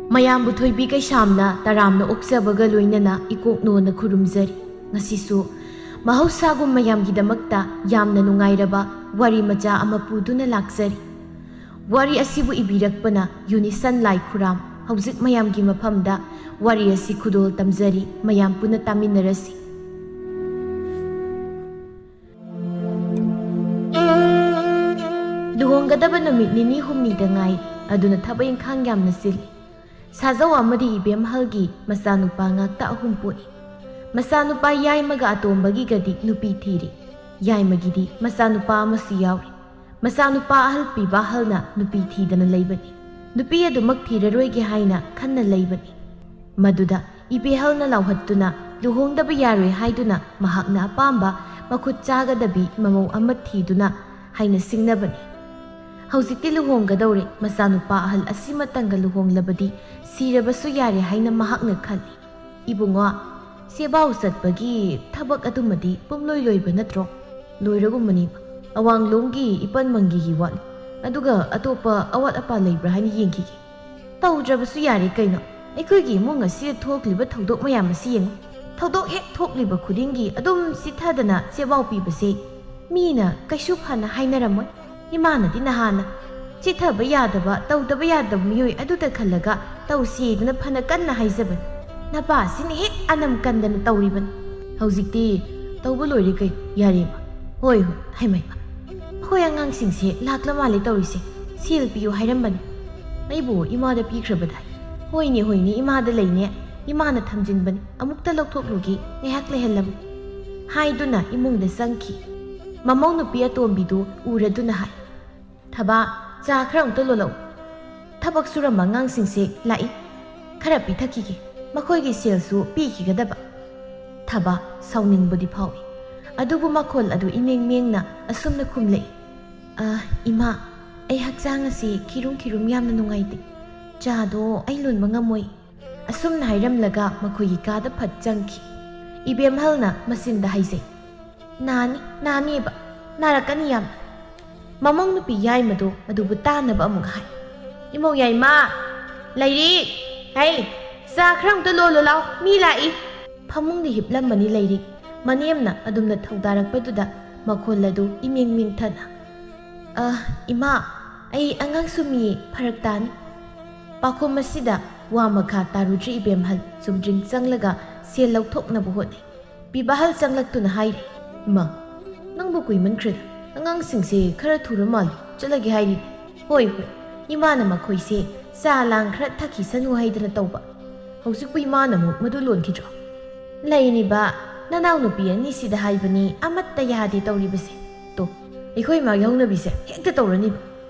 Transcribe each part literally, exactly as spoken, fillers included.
ꯃꯌꯥꯝꯕꯨ ꯊꯣꯏꯕꯤ ꯀꯩꯁꯥꯝꯅ ꯇꯔꯥꯝꯅ ꯑꯣꯛꯆꯕꯒ ꯂꯣꯏꯅꯅ ꯏꯀꯣꯛ ꯅꯣꯟꯅ ꯈꯨꯔꯨꯝꯖꯔꯤ꯫ ꯉꯁꯤꯁꯨ ꯃꯍꯧꯁꯥꯒꯨꯝ ꯃꯌꯥꯝꯒꯤꯗꯃꯛꯇ ꯌꯥꯝꯅ ꯅꯨꯡꯉꯥꯏꯔꯕ ꯋꯥꯔꯤ ꯃꯆꯥ ꯑꯃ ꯄꯨꯗꯨꯅ ꯂꯥꯛꯆꯔꯤ꯫ ꯋꯥꯔꯤ ꯑꯁꯤꯕꯨ ꯏꯕꯤꯔꯛꯄꯅ ꯌꯨꯅꯤꯁꯟ ꯂꯥꯏ ꯈꯨꯔꯥꯝ꯫ ꯍꯧꯖꯤꯛ ꯃꯌꯥꯝꯒꯤ ꯃꯐꯝꯗ ꯋꯥꯔꯤ ꯑꯁꯤ ꯈꯨꯗꯣꯜ ꯇꯝꯖꯔꯤ, ꯃꯌꯥꯝ ꯄꯨꯟꯅ ꯇꯥꯃꯤꯟꯅꯔꯁꯤ꯫ ꯂꯨꯍꯣꯡꯒꯗꯕ ꯅꯨꯃꯤꯠ ꯅꯤꯅꯤ ꯍꯨꯝꯅꯤꯗ ꯉꯥꯏꯔꯤ, ꯑꯗꯨꯅ ꯊꯕꯛ ꯏꯪꯈꯥꯡ ꯌꯥꯝꯅ ꯆꯤꯜꯂꯤ꯫ ꯁꯥꯖꯧ ꯑꯃꯗꯤ ꯏꯕꯦꯝꯍꯜꯒꯤ ꯃꯆꯥꯅꯨꯄꯥ ꯉꯥꯛꯇ ꯑꯍꯨꯝ ꯄꯣꯛꯏ꯫ ꯃꯆꯥꯅꯨꯄꯥ ꯌꯥꯏꯃꯒ ꯑꯇꯣꯝꯕꯒꯤꯒꯗꯤ ꯅꯨꯄꯤ ꯊꯤꯔꯦ꯫ ꯌꯥꯏꯃꯒꯤꯗꯤ ꯃꯆꯥꯅꯨꯄꯥ ꯑꯃꯁꯨ ꯌꯥꯎꯔꯦ꯫ ꯃꯆꯥꯅꯨꯄꯥ ꯑꯍꯜ ꯄꯤꯕ ꯑꯍꯜꯅ ꯅꯨꯄꯤ ꯊꯤꯗꯅ ꯂꯩꯕꯅꯤ꯫ ꯅꯨꯄꯤ ꯑꯗꯨꯃꯛ ꯊꯤꯔꯔꯣꯏꯒꯦ ꯍꯥꯏꯅ ꯈꯟꯅ ꯂꯩꯕꯅꯤ꯫ ꯃꯗꯨꯗ ꯏꯕꯦꯍꯜꯅ ꯂꯥꯎꯍꯠꯇꯨꯅ ꯂꯨꯍꯣꯡꯗꯕ ꯌꯥꯔꯣꯏ ꯍꯥꯏꯗꯨꯅ ꯃꯍꯥꯛꯅ ꯑꯄꯥꯝꯕ ꯃꯈꯨꯠ ꯆꯥꯒꯗꯕꯤ ꯃꯃꯧ ꯑꯃ ꯊꯤꯗꯨꯅ ꯍꯥꯏꯅ ꯁꯤꯡꯅꯕꯅꯤ꯫ ꯍꯧꯖꯤꯛꯇꯤ ꯂꯨꯍꯣꯡꯒꯗꯧꯔꯦ, ꯃꯆꯥꯅꯨꯄꯥ ꯑꯍꯜ ꯑꯁꯤꯃꯇꯪꯒ ꯂꯨꯍꯣꯡꯂꯕꯗꯤ ꯁꯤꯔꯕꯁꯨ ꯌꯥꯔꯦ ꯍꯥꯏꯅ ꯃꯍꯥꯛꯅ ꯈꯜꯂꯤ꯫ ꯏꯕꯨꯡꯉꯣ, ꯁꯦꯕꯥꯎ ꯆꯠꯄꯒꯤ ꯊꯕꯛ ꯑꯗꯨꯃꯗꯤ ꯄꯨꯝꯂꯣꯏ ꯂꯣꯏꯕ ꯅꯠꯇ꯭ꯔꯣ? ꯂꯣꯏꯔꯒꯨꯝꯕꯅꯤ꯫ ꯑꯋꯥꯡꯂꯣꯝꯒꯤ ꯏꯄꯟ ꯃꯪꯒꯤꯒꯤ ꯋꯥꯠꯂꯤ꯫ ꯑꯗꯨꯒ ꯑꯇꯣꯞꯄ ꯑꯋꯥꯠ ꯑꯄꯥ ꯂꯩꯕ꯭ꯔꯥ ꯍꯥꯏꯅ ꯌꯦꯡꯈꯤꯒꯦ꯫ ꯇꯧꯗ꯭ꯔꯕꯁꯨ ꯌꯥꯔꯦ ꯀꯩꯅꯣ꯫ ꯑꯩꯈꯣꯏꯒꯤ ꯏꯃꯨꯡ ꯑꯁꯤꯗ ꯊꯣꯛꯂꯤꯕ ꯊꯧꯗꯣꯛ ꯃꯌꯥꯝ ꯑꯁꯤ ꯌꯦꯡꯉꯨ꯫ ꯊꯧꯗꯣꯛ ꯍꯦꯛ ꯊꯣꯛꯂꯤꯕ ꯈꯨꯗꯤꯡꯒꯤ ꯑꯗꯨꯝ ꯆꯤꯠꯊꯗꯅ ꯁꯦꯕꯥꯎ ꯄꯤꯕꯁꯦ ꯃꯤꯅ ꯀꯩꯁꯨ ꯐꯅ ꯍꯥꯏꯅꯔꯝꯃꯣꯏ꯫ ꯏꯃꯥꯅꯗꯤ ꯅꯍꯥꯟꯅ ꯆꯤꯠꯊꯕ ꯌꯥꯗꯕ, ꯇꯧꯗꯕ ꯌꯥꯗꯕ ꯃꯤꯑꯣꯏ ꯑꯗꯨꯗ ꯈꯜꯂꯒ ꯇꯧꯁꯦꯗꯅ ꯐꯅ ꯀꯟꯅ ꯍꯥꯏꯖꯕꯅꯤ꯫ ꯅꯄꯥꯁꯤꯅ ꯍꯦꯛ ꯑꯅꯝ ꯀꯟꯗꯅ ꯇꯧꯔꯤꯕꯅꯤ꯫ ꯍꯧꯖꯤꯛꯇꯤ ꯇꯧꯕ ꯂꯣꯏꯔꯦ ꯀꯩꯅꯣ, ꯌꯥꯔꯦ ꯏꯃꯥ꯫ ꯍꯣꯏ, ꯍꯣꯏ, ꯍꯩꯃ, ꯏꯃꯥ꯫ ꯑꯩꯈꯣꯏ ꯑꯉꯥꯡꯁꯤꯡꯁꯦ ꯂꯥꯛꯂ ꯃꯥꯜꯂꯦ ꯇꯧꯔꯤꯁꯦ꯫ ꯁꯦꯜ ꯄꯤꯌꯨ ꯍꯥꯏꯔꯝꯕꯅꯤ꯫ ꯑꯩꯕꯨ ꯏꯃꯥꯗ ꯄꯤꯈ꯭ꯔꯕꯗꯥꯏ? ꯍꯣꯏꯅꯦ, ꯍꯣꯏꯅꯦ, ꯏꯃꯥꯗ ꯂꯩꯅꯦ꯫ ꯏꯃꯥꯅ ꯊꯝꯖꯤꯟꯕꯅꯤ꯫ ꯑꯃꯨꯛꯇ ꯂꯧꯊꯣꯛꯂꯨꯒꯦ, ꯉꯥꯏꯍꯥꯛ ꯂꯩꯍꯜꯂꯝꯃꯨ꯫ ꯍꯥꯏꯗꯨꯅ ꯏꯃꯨꯡꯗ ꯆꯪꯈꯤ꯫ ꯃꯃꯧ ꯅꯨꯄꯤ ꯑꯇꯣꯝꯕꯤꯗꯨ ꯎꯔꯗꯨꯅ ꯍꯥꯏ, "ꯊꯕꯥ, ꯆꯥ ꯈꯔ ꯑꯃꯨꯛꯇ ꯂꯣꯜꯂꯛꯎ꯫ ꯊꯕꯛ ꯁꯨꯔꯝꯕ ꯑꯉꯥꯡꯁꯤꯡꯁꯦ ꯂꯥꯛꯏ꯫ ꯈꯔ ꯄꯤꯊꯛꯈꯤꯒꯦ꯫ ꯃꯈꯣꯏꯒꯤ ꯁꯦꯜꯁꯨ ꯄꯤꯈꯤꯒꯗꯕ꯫" ꯊꯕꯥ ꯁꯥꯎꯅꯤꯡꯕꯗꯤ ꯐꯥꯎꯏ꯫ ꯑꯗꯨꯕꯨ ꯃꯈꯣꯜ ꯑꯗꯨ ꯏꯃꯦꯡ ꯃꯦꯡꯅ ꯑꯁꯨꯝꯅ ꯈꯨꯝꯂꯛꯏ, "ꯑ, ꯏꯃꯥ, ꯑꯩ ꯍꯛꯆꯥꯡ ꯑꯁꯤ ꯈꯤꯔꯨꯝ ꯈꯤꯔꯨꯝ ꯌꯥꯝꯅ ꯅꯨꯡꯉꯥꯏꯇꯦ꯫ ꯆꯥꯗꯣ ꯑꯩ ꯂꯣꯟꯕ ꯉꯝꯃꯣꯏ꯫" ꯑꯁꯨꯝꯅ ꯍꯥꯏꯔꯝꯂꯒ ꯃꯈꯣꯏꯒꯤ ꯀꯥꯗ ꯐꯠ ꯆꯪꯈꯤ꯫ ꯏꯕꯦꯝꯍꯜꯅ ꯃꯆꯤꯟꯗ ꯍꯥꯏꯖꯩ, "ꯅꯥꯅꯤ, ꯅꯥꯅꯤꯕ, ꯅꯥꯔꯛꯀꯅꯤ ꯌꯥꯝꯅ"꯫ ꯃꯃꯧ ꯅꯨꯄꯤ ꯌꯥꯏꯃꯗꯣ ꯃꯗꯨꯕꯨ ꯇꯥꯅꯕ ꯑꯃꯨꯛ ꯍꯥꯏ, "ꯏꯃꯧ ꯌꯥꯏꯃ, ꯂꯩꯔꯤꯛ, ꯍꯩ, ꯆꯥ ꯈꯔ ꯑꯝꯇ ꯂꯣꯜꯂꯨ ꯂꯥꯎ, ꯃꯤ ꯂꯥꯛꯏ"꯫ ꯐꯃꯨꯡꯗ ꯍꯤꯞꯂꯝꯕꯅꯤ ꯂꯩꯔꯤꯛ꯫ ꯃꯅꯦꯝꯅ ꯑꯗꯨꯝꯅ ꯊꯧꯗꯥꯔꯛꯄꯗꯨꯗ ꯃꯈꯣꯜ ꯑꯗꯨ ꯏꯃꯤꯡ ꯃꯤꯡꯊꯅ, "ꯑ, ꯏꯃꯥ, ꯑꯩ ꯑꯉꯥꯡ ꯁꯨꯝꯃꯤꯌꯦ, ꯐꯔꯛ ꯇꯥꯅꯤ"꯫ ꯄꯥꯎꯈꯨꯝ ꯑꯁꯤꯗ ꯋꯥ ꯃꯈꯥ ꯇꯥꯔꯨꯗ꯭ꯔꯤ ꯏꯕꯦꯝꯍꯜ꯫ ꯆꯨꯝꯗ꯭ꯔꯤꯡ ꯆꯪꯂꯒ ꯁꯦꯜ ꯂꯧꯊꯣꯛꯅꯕ ꯍꯣꯠꯅꯩ꯫ ꯄꯤꯕꯥꯍꯜ ꯆꯪꯂꯛꯇꯨꯅ ꯍꯥꯏꯔꯦ, "ꯏꯃꯥ, ꯅꯪꯕꯨ ꯀꯨꯏꯃꯟꯈ꯭ꯔꯦꯗ꯫ ꯑꯉꯥꯡꯁꯤꯡꯁꯦ ꯈꯔ ꯊꯨꯔ ꯃꯥꯜꯂꯦ, ꯆꯠꯂꯒꯦ ꯍꯥꯏꯔꯤ"꯫ "ꯍꯣꯏ, ꯍꯣꯏ, ꯏꯃꯥꯅ ꯃꯈꯣꯏꯁꯦ ꯆꯥ ꯂꯥꯡ ꯈꯔ ꯊꯛꯈꯤꯁꯅꯨ ꯍꯥꯏꯗꯅ ꯇꯧꯕ꯫ ꯍꯧꯖꯤꯛꯄꯨ ꯏꯃꯥꯅ ꯑꯃꯨꯛ ꯃꯗꯨ ꯂꯣꯟꯈꯤꯗ꯭ꯔꯣ?" "ꯂꯩꯔꯤꯕ ꯅꯅꯥꯎꯅꯨꯄꯤ ꯑꯅꯤꯁꯤꯗ ꯍꯥꯏꯕꯅꯤ, ꯑꯃꯠꯇ ꯌꯥꯗꯦ ꯇꯧꯔꯤꯕꯁꯦ꯫ ꯇꯣ, ꯑꯩꯈꯣꯏ ꯏꯃꯥꯒꯤ ꯍꯧꯅꯕꯤꯁꯦ ꯍꯦꯛꯇ ꯇꯧꯔꯅꯤꯕ꯫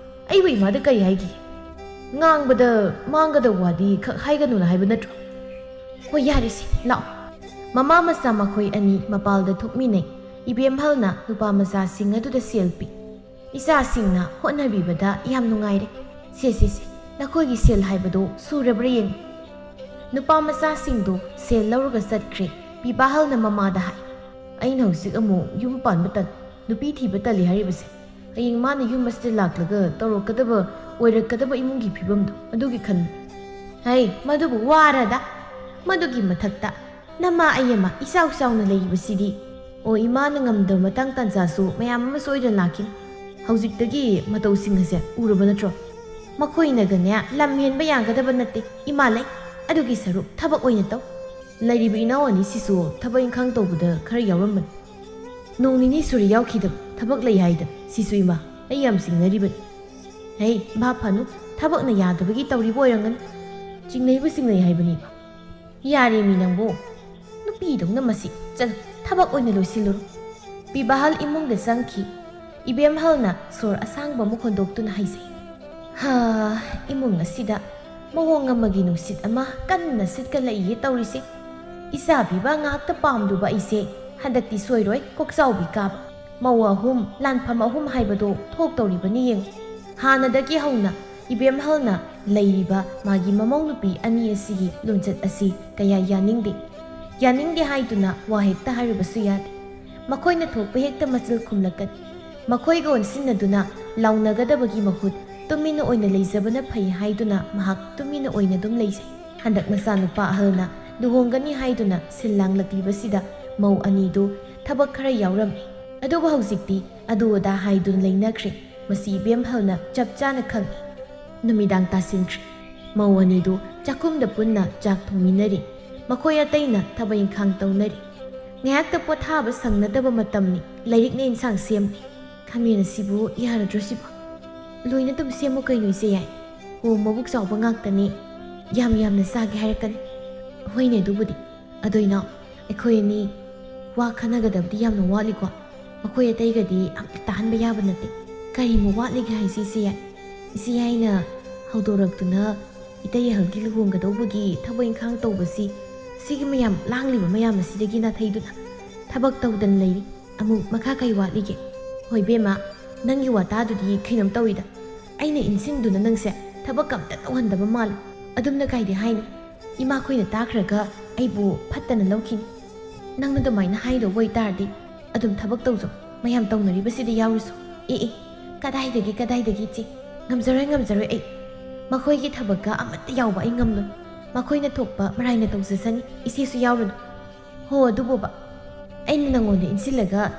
ꯑꯩꯕꯨ ꯏꯃꯥꯗ ꯀꯔꯤ ꯍꯥꯏꯈꯤꯒꯦ? ꯉꯥꯡꯕꯗ ꯃꯥꯡꯒꯗꯕ ꯋꯥꯗꯤ ꯈꯛ ꯍꯥꯏꯒꯅꯨꯅ ꯍꯥꯏꯕ ꯅꯠꯇ꯭ꯔꯣ? ꯍꯣꯏ, ꯌꯥꯔꯦꯁꯦ, ꯂꯥꯛꯑꯣ"꯫ ꯃꯃꯥ ꯃꯆꯥ ꯃꯈꯣꯏ ꯑꯅꯤ ꯃꯄꯥꯜꯗ ꯊꯣꯛꯃꯤꯟꯅꯩ꯫ ꯏꯕꯦꯝꯍꯜꯅ ꯅꯨꯄꯥ ꯃꯆꯥꯁꯤꯡ ꯑꯗꯨꯗ ꯁꯦꯜ ꯄꯤ꯫ "ꯏꯆꯥꯁꯤꯡꯅ ꯍꯣꯠꯅꯕꯤꯕꯗ ꯌꯥꯝ ꯅꯨꯡꯉꯥꯏꯔꯦ꯫ ꯁꯦ, ꯁꯦ, ꯁꯦ, ꯅꯈꯣꯏꯒꯤ ꯁꯦꯜ ꯍꯥꯏꯕꯗꯣ ꯁꯨꯔꯕ꯭ꯔꯥ ꯌꯦꯡꯉꯨ"꯫ ꯅꯨꯄꯥ ꯃꯆꯥꯁꯤꯡꯗꯣ ꯁꯦꯜ ꯂꯧꯔꯒ ꯆꯠꯈ꯭ꯔꯦ꯫ ꯄꯤꯕꯥꯍꯜꯅ ꯃꯃꯥꯗ ꯍꯥꯏ, "ꯑꯩꯅ ꯍꯧꯖꯤꯛ ꯑꯃꯨꯛ ꯌꯨꯝ ꯄꯥꯟꯕ ꯇꯜꯂꯤ, ꯅꯨꯄꯤ ꯊꯤꯕ ꯇꯜꯂꯤ ꯍꯥꯏꯔꯤꯕꯁꯦ꯫ ꯍꯌꯦꯡ ꯃꯥꯅ ꯌꯨꯝ ꯑꯁꯤꯗ ꯂꯥꯛꯂꯒ ꯇꯧꯔꯛꯀꯗꯕ, ꯑꯣꯏꯔꯛꯀꯗꯕ ꯏꯃꯨꯡꯒꯤ ꯐꯤꯕꯝꯗꯣ ꯑꯗꯨꯒꯤ ꯈꯟꯕ"꯫ "ꯍꯩ, ꯃꯗꯨꯕꯨ ꯋꯥꯔꯗ꯫ ꯃꯗꯨꯒꯤ ꯃꯊꯛꯇ ꯅꯃꯥ ꯑꯩ ꯑꯃ ꯏꯆꯥꯎ ꯆꯥꯎꯅ ꯂꯩꯔꯤꯕꯁꯤꯗꯤ"꯫ ꯑꯣ, ꯏꯃꯥꯅ ꯉꯝꯗꯕ ꯃꯇꯥꯡ ꯇꯥꯟꯖꯥꯁꯨ ꯃꯌꯥꯝ ꯑꯃ ꯁꯣꯏꯗꯅ ꯂꯥꯛꯈꯤꯅꯤ꯫ ꯍꯧꯖꯤꯛꯇꯒꯤ ꯃꯇꯧꯁꯤꯡ ꯑꯁꯦ ꯎꯔꯕ ꯅꯠꯇ꯭ꯔꯣ? ꯃꯈꯣꯏꯅꯒꯅꯦ ꯂꯝ ꯍꯦꯟꯕ ꯌꯥꯒꯗꯕ ꯅꯠꯇꯦ꯫ ꯏꯃꯥ ꯂꯩ, ꯑꯗꯨꯒꯤ ꯁꯔꯨꯛ ꯊꯕꯛ ꯑꯣꯏꯅ ꯇꯧ꯫ ꯂꯩꯔꯤꯕ ꯏꯅꯥꯎ ꯑꯅꯤꯁꯤꯁꯨ ꯊꯕꯛ ꯏꯪꯈꯥꯡ ꯇꯧꯕꯗ ꯈꯔ ꯌꯥꯎꯔꯝꯕꯅꯤ꯫ ꯅꯣꯡ ꯅꯤꯅꯤ ꯁꯨꯔꯦ ꯌꯥꯎꯈꯤꯗꯕ, ꯊꯕꯛ ꯂꯩ ꯍꯥꯏꯗꯅ꯫ ꯁꯤꯁꯨ ꯏꯃꯥ, ꯑꯩ ꯌꯥꯝ ꯆꯤꯡꯅꯔꯤꯕꯅꯤ꯫ ꯍꯩ, ꯚꯥꯞ ꯐꯅꯨ, ꯊꯕꯛꯅ ꯌꯥꯗꯕꯒꯤ ꯇꯧꯔꯤꯕ ꯑꯣꯏꯔꯝꯒꯅꯤ꯫ ꯆꯤꯡꯅꯩꯕꯨ ꯆꯤꯡꯅꯩ ꯍꯥꯏꯕꯅꯤꯕ꯫ ꯌꯥꯔꯦꯃꯤ ꯅꯪꯕꯨ, ꯅꯨꯄꯤꯗꯧꯅ ꯃꯁꯤ꯫ ꯆꯠꯂꯨ, ꯊꯕꯛ ꯑꯣꯏꯅ ꯂꯣꯏꯁꯤꯜꯂꯨꯔꯣ꯫ ꯄꯤꯕꯥꯍꯜ ꯏꯃꯨꯡꯗ ꯆꯪꯈꯤ꯫ ꯏꯕꯦꯝꯍꯜꯅ ꯁꯣꯔ ꯑꯁꯥꯡꯕ ꯑꯃ ꯍꯣꯟꯗꯣꯛꯇꯨꯅ ꯍꯥꯏꯖꯩ, "ꯍꯥ, ꯏꯃꯨꯡ ꯑꯁꯤꯗ ꯃꯑꯣꯡ ꯑꯃꯒꯤ ꯅꯨꯡꯁꯤꯠ ꯑꯃ ꯀꯟꯅ ꯁꯤꯠꯀꯠꯂꯛꯏꯌꯦ ꯇꯧꯔꯤꯁꯦ꯫ ꯏꯆꯥ ꯄꯤꯕ ꯉꯥꯛꯇ ꯄꯥꯝꯂꯨꯕ ꯑꯩꯁꯦ ꯍꯟꯗꯛꯇꯤ ꯁꯣꯏꯔꯣꯏ ꯀꯣꯛꯆꯥꯎꯕꯤ ꯀꯥꯕ꯫ ꯃꯧ ꯑꯍꯨꯝ, ꯂꯥꯟꯐꯝ ꯑꯍꯨꯝ ꯍꯥꯏꯕꯗꯣ ꯊꯣꯛꯇꯧꯔꯤꯕꯅꯤ ꯌꯦꯡꯉꯨ"꯫ ꯍꯥꯟꯅꯗꯒꯤ ꯍꯧꯅ ꯏꯕꯦꯝꯍꯜꯅ ꯂꯩꯔꯤꯕ ꯃꯥꯒꯤ ꯃꯃꯧ ꯅꯨꯄꯤ ꯑꯅꯤ ꯑꯁꯤꯒꯤ ꯂꯣꯟꯆꯠ ꯑꯁꯤ ꯀꯌꯥ ꯌꯥꯅꯤꯡꯗꯦ꯫ ꯌꯥꯅꯤꯡꯗꯦ ꯍꯥꯏꯗꯨꯅ ꯋꯥ ꯍꯦꯛꯇ ꯍꯥꯏꯔꯨꯕꯁꯨ ꯌꯥꯗꯦ꯫ ꯃꯈꯣꯏꯅ ꯊꯣꯛꯄ ꯍꯦꯛꯇ ꯃꯆꯤꯜ ꯈꯨꯝꯂꯛꯀꯅꯤ꯫ ꯃꯈꯣꯏꯒ ꯑꯣꯟꯁꯤꯟꯅꯗꯨꯅ ꯂꯥꯎꯅꯒꯗꯕꯒꯤ ꯃꯍꯨꯠ ꯇꯨꯃꯤꯟꯅ ꯑꯣꯏꯅ ꯂꯩꯖꯕꯅ ꯐꯩ ꯍꯥꯏꯗꯨꯅ ꯃꯍꯥꯛ ꯇꯨꯃꯤꯟꯅ ꯑꯣꯏꯅ ꯑꯗꯨꯝ ꯂꯩꯖꯩ꯫ ꯍꯟꯗꯛ ꯃꯆꯥꯅꯨꯄꯥ ꯑꯍꯜꯅ ꯂꯨꯍꯣꯡꯒꯅꯤ ꯍꯥꯏꯗꯨꯅ ꯁꯤꯜ ꯂꯥꯡꯂꯛꯂꯤꯕꯁꯤꯗ ꯃꯧ ꯑꯅꯤꯗꯨ ꯊꯕꯛ ꯈꯔ ꯌꯥꯎꯔꯝꯃꯤ꯫ ꯑꯗꯨꯕꯨ ꯍꯧꯖꯤꯛꯇꯤ ꯑꯗꯨ ꯑꯗꯥ ꯍꯥꯏꯗꯨꯅ ꯂꯩꯅꯈ꯭ꯔꯦ꯫ ꯃꯁꯤ ꯏꯕꯦꯝꯍꯜꯅ ꯆꯞ ꯆꯥꯅ ꯈꯪꯏ꯫ ꯅꯨꯃꯤꯗꯥꯡ ꯇꯥꯁꯤꯟꯈ꯭ꯔꯦ꯫ ꯃꯧ ꯑꯅꯤꯗꯨ ꯆꯥꯛꯈꯨꯝꯗ ꯄꯨꯟꯅ ꯆꯥꯛ ꯊꯣꯡꯃꯤꯟꯅꯔꯤ꯫ ꯃꯈꯣꯏ ꯑꯇꯩꯅ ꯊꯕꯛ ꯏꯪꯈꯥꯡ ꯇꯧꯅꯔꯤ꯫ ꯉꯥꯏꯍꯥꯛꯇ ꯄꯣꯊꯥꯕ ꯁꯪꯅꯗꯕ ꯃꯇꯝꯅꯤ꯫ ꯂꯥꯏꯔꯤꯛꯅ ꯏꯟꯁꯥꯡ ꯁꯦꯝꯃꯤ꯫ ꯈꯥꯃꯦꯟ ꯑꯁꯤꯕꯨ ꯌꯥꯔꯗ꯭ꯔꯣ ꯁꯤꯕꯣ? ꯂꯣꯏꯅ ꯑꯗꯨꯝ ꯁꯦꯝꯃꯨ ꯀꯩꯅꯣ, ꯏꯆꯦ ꯌꯥꯏ꯫ ꯑꯣ, ꯃꯕꯨꯛ ꯆꯥꯎꯕ ꯉꯥꯛꯇꯅꯤ꯫ ꯌꯥꯝ ꯌꯥꯝꯅ ꯆꯥꯒꯦ ꯍꯥꯏꯔꯛꯀꯅꯤ꯫ ꯍꯣꯏꯅꯦ, ꯑꯗꯨꯕꯨꯗꯤ꯫ ꯑꯗꯣ ꯏꯅꯥꯎ, ꯑꯩꯈꯣꯏ ꯑꯅꯤ ꯋꯥ ꯈꯟꯅꯒꯗꯕꯗꯤ ꯌꯥꯝꯅ ꯋꯥꯠꯂꯤꯀꯣ꯫ ꯃꯈꯣꯏ ꯑꯇꯩꯒꯗꯤ ꯑꯝꯇ ꯇꯥꯍꯟꯕ ꯌꯥꯕ ꯅꯠꯇꯦ꯫ ꯀꯔꯤꯃꯨꯛ ꯋꯥꯠꯂꯤꯒꯦ ꯍꯥꯏꯁꯤ, ꯏꯆꯦ ꯌꯥꯏ? ꯏꯆꯦ ꯌꯥꯏꯅ ꯍꯧꯗꯣꯔꯛꯇꯨꯅ ꯏꯇꯩ ꯑꯍꯜꯒꯤ ꯂꯨꯍꯣꯡꯒꯗꯧꯕꯒꯤ ꯊꯕꯛ ꯏꯪꯈꯥꯡ ꯇꯧꯕꯁꯤ, ꯁꯤꯒꯤ ꯃꯌꯥꯝ, ꯂꯥꯡꯂꯤꯕ ꯃꯌꯥꯝ ꯑꯁꯤꯗꯒꯤ ꯅꯥꯊꯩꯗꯨꯅ ꯊꯕꯛ ꯇꯧꯗꯅ ꯂꯩꯔꯤ꯫ ꯑꯃꯨꯛ ꯃꯈꯥ ꯀꯩ ꯋꯥꯠꯂꯤꯒꯦ? ꯍꯣꯏ ꯕꯦꯝꯃ, ꯅꯪꯒꯤ ꯋꯥꯇꯥꯗꯨꯗꯤ ꯀꯩꯅꯣꯝ ꯇꯧꯏꯗ꯫ ꯑꯩꯅ ꯏꯟꯁꯤꯟꯗꯨꯅ ꯅꯪꯁꯦ ꯊꯕꯛ ꯑꯝꯇ ꯇꯧꯍꯟꯗꯕ ꯃꯥꯜꯂꯤ꯫ ꯑꯗꯨꯝꯅ ꯀꯥꯏꯗꯤ ꯍꯥꯏꯅꯨ꯫ ꯏꯃꯥꯈꯣꯏꯅ ꯇꯥꯈ꯭ꯔꯒ ꯑꯩꯕꯨ ꯐꯠꯇꯅ ꯂꯧꯈꯤꯅꯤ꯫ ꯅꯪꯅ ꯑꯗꯨꯃꯥꯏꯅ ꯍꯥꯏꯗꯧꯕ ꯑꯣꯏꯇꯥꯔꯗꯤ ꯑꯗꯨꯝ ꯊꯕꯛ ꯇꯧꯖꯧ꯫ ꯃꯌꯥꯝ ꯇꯧꯅꯔꯤꯕꯁꯤꯗ ꯌꯥꯎꯔꯨꯁꯨ꯫ ꯑꯦ ꯑꯦ, ꯀꯗꯥꯏꯗꯒꯤ, ꯀꯗꯥꯏꯗꯒꯤ ꯏꯆꯦ? ꯉꯝꯖꯔꯣꯏ, ꯉꯝꯖꯔꯣꯏ ꯑꯩ꯫ ꯃꯈꯣꯏꯒꯤ ꯊꯕꯛꯀ ꯑꯃꯠꯇ ꯌꯥꯎꯕ ꯑꯩ ꯉꯝꯂꯣꯏ꯫ ꯃꯈꯣꯏꯅ ꯊꯣꯛꯄ ꯃꯔꯥꯏꯅ ꯇꯧꯖꯁꯅꯤ, ꯏꯆꯦꯁꯨ ꯌꯥꯎꯔꯨꯅꯨ꯫ ꯍꯣ ꯑꯗꯨꯕꯨꯕ, ꯑꯩꯅ ꯅꯪꯉꯣꯟꯗ ꯏꯟꯁꯤꯜꯂꯒ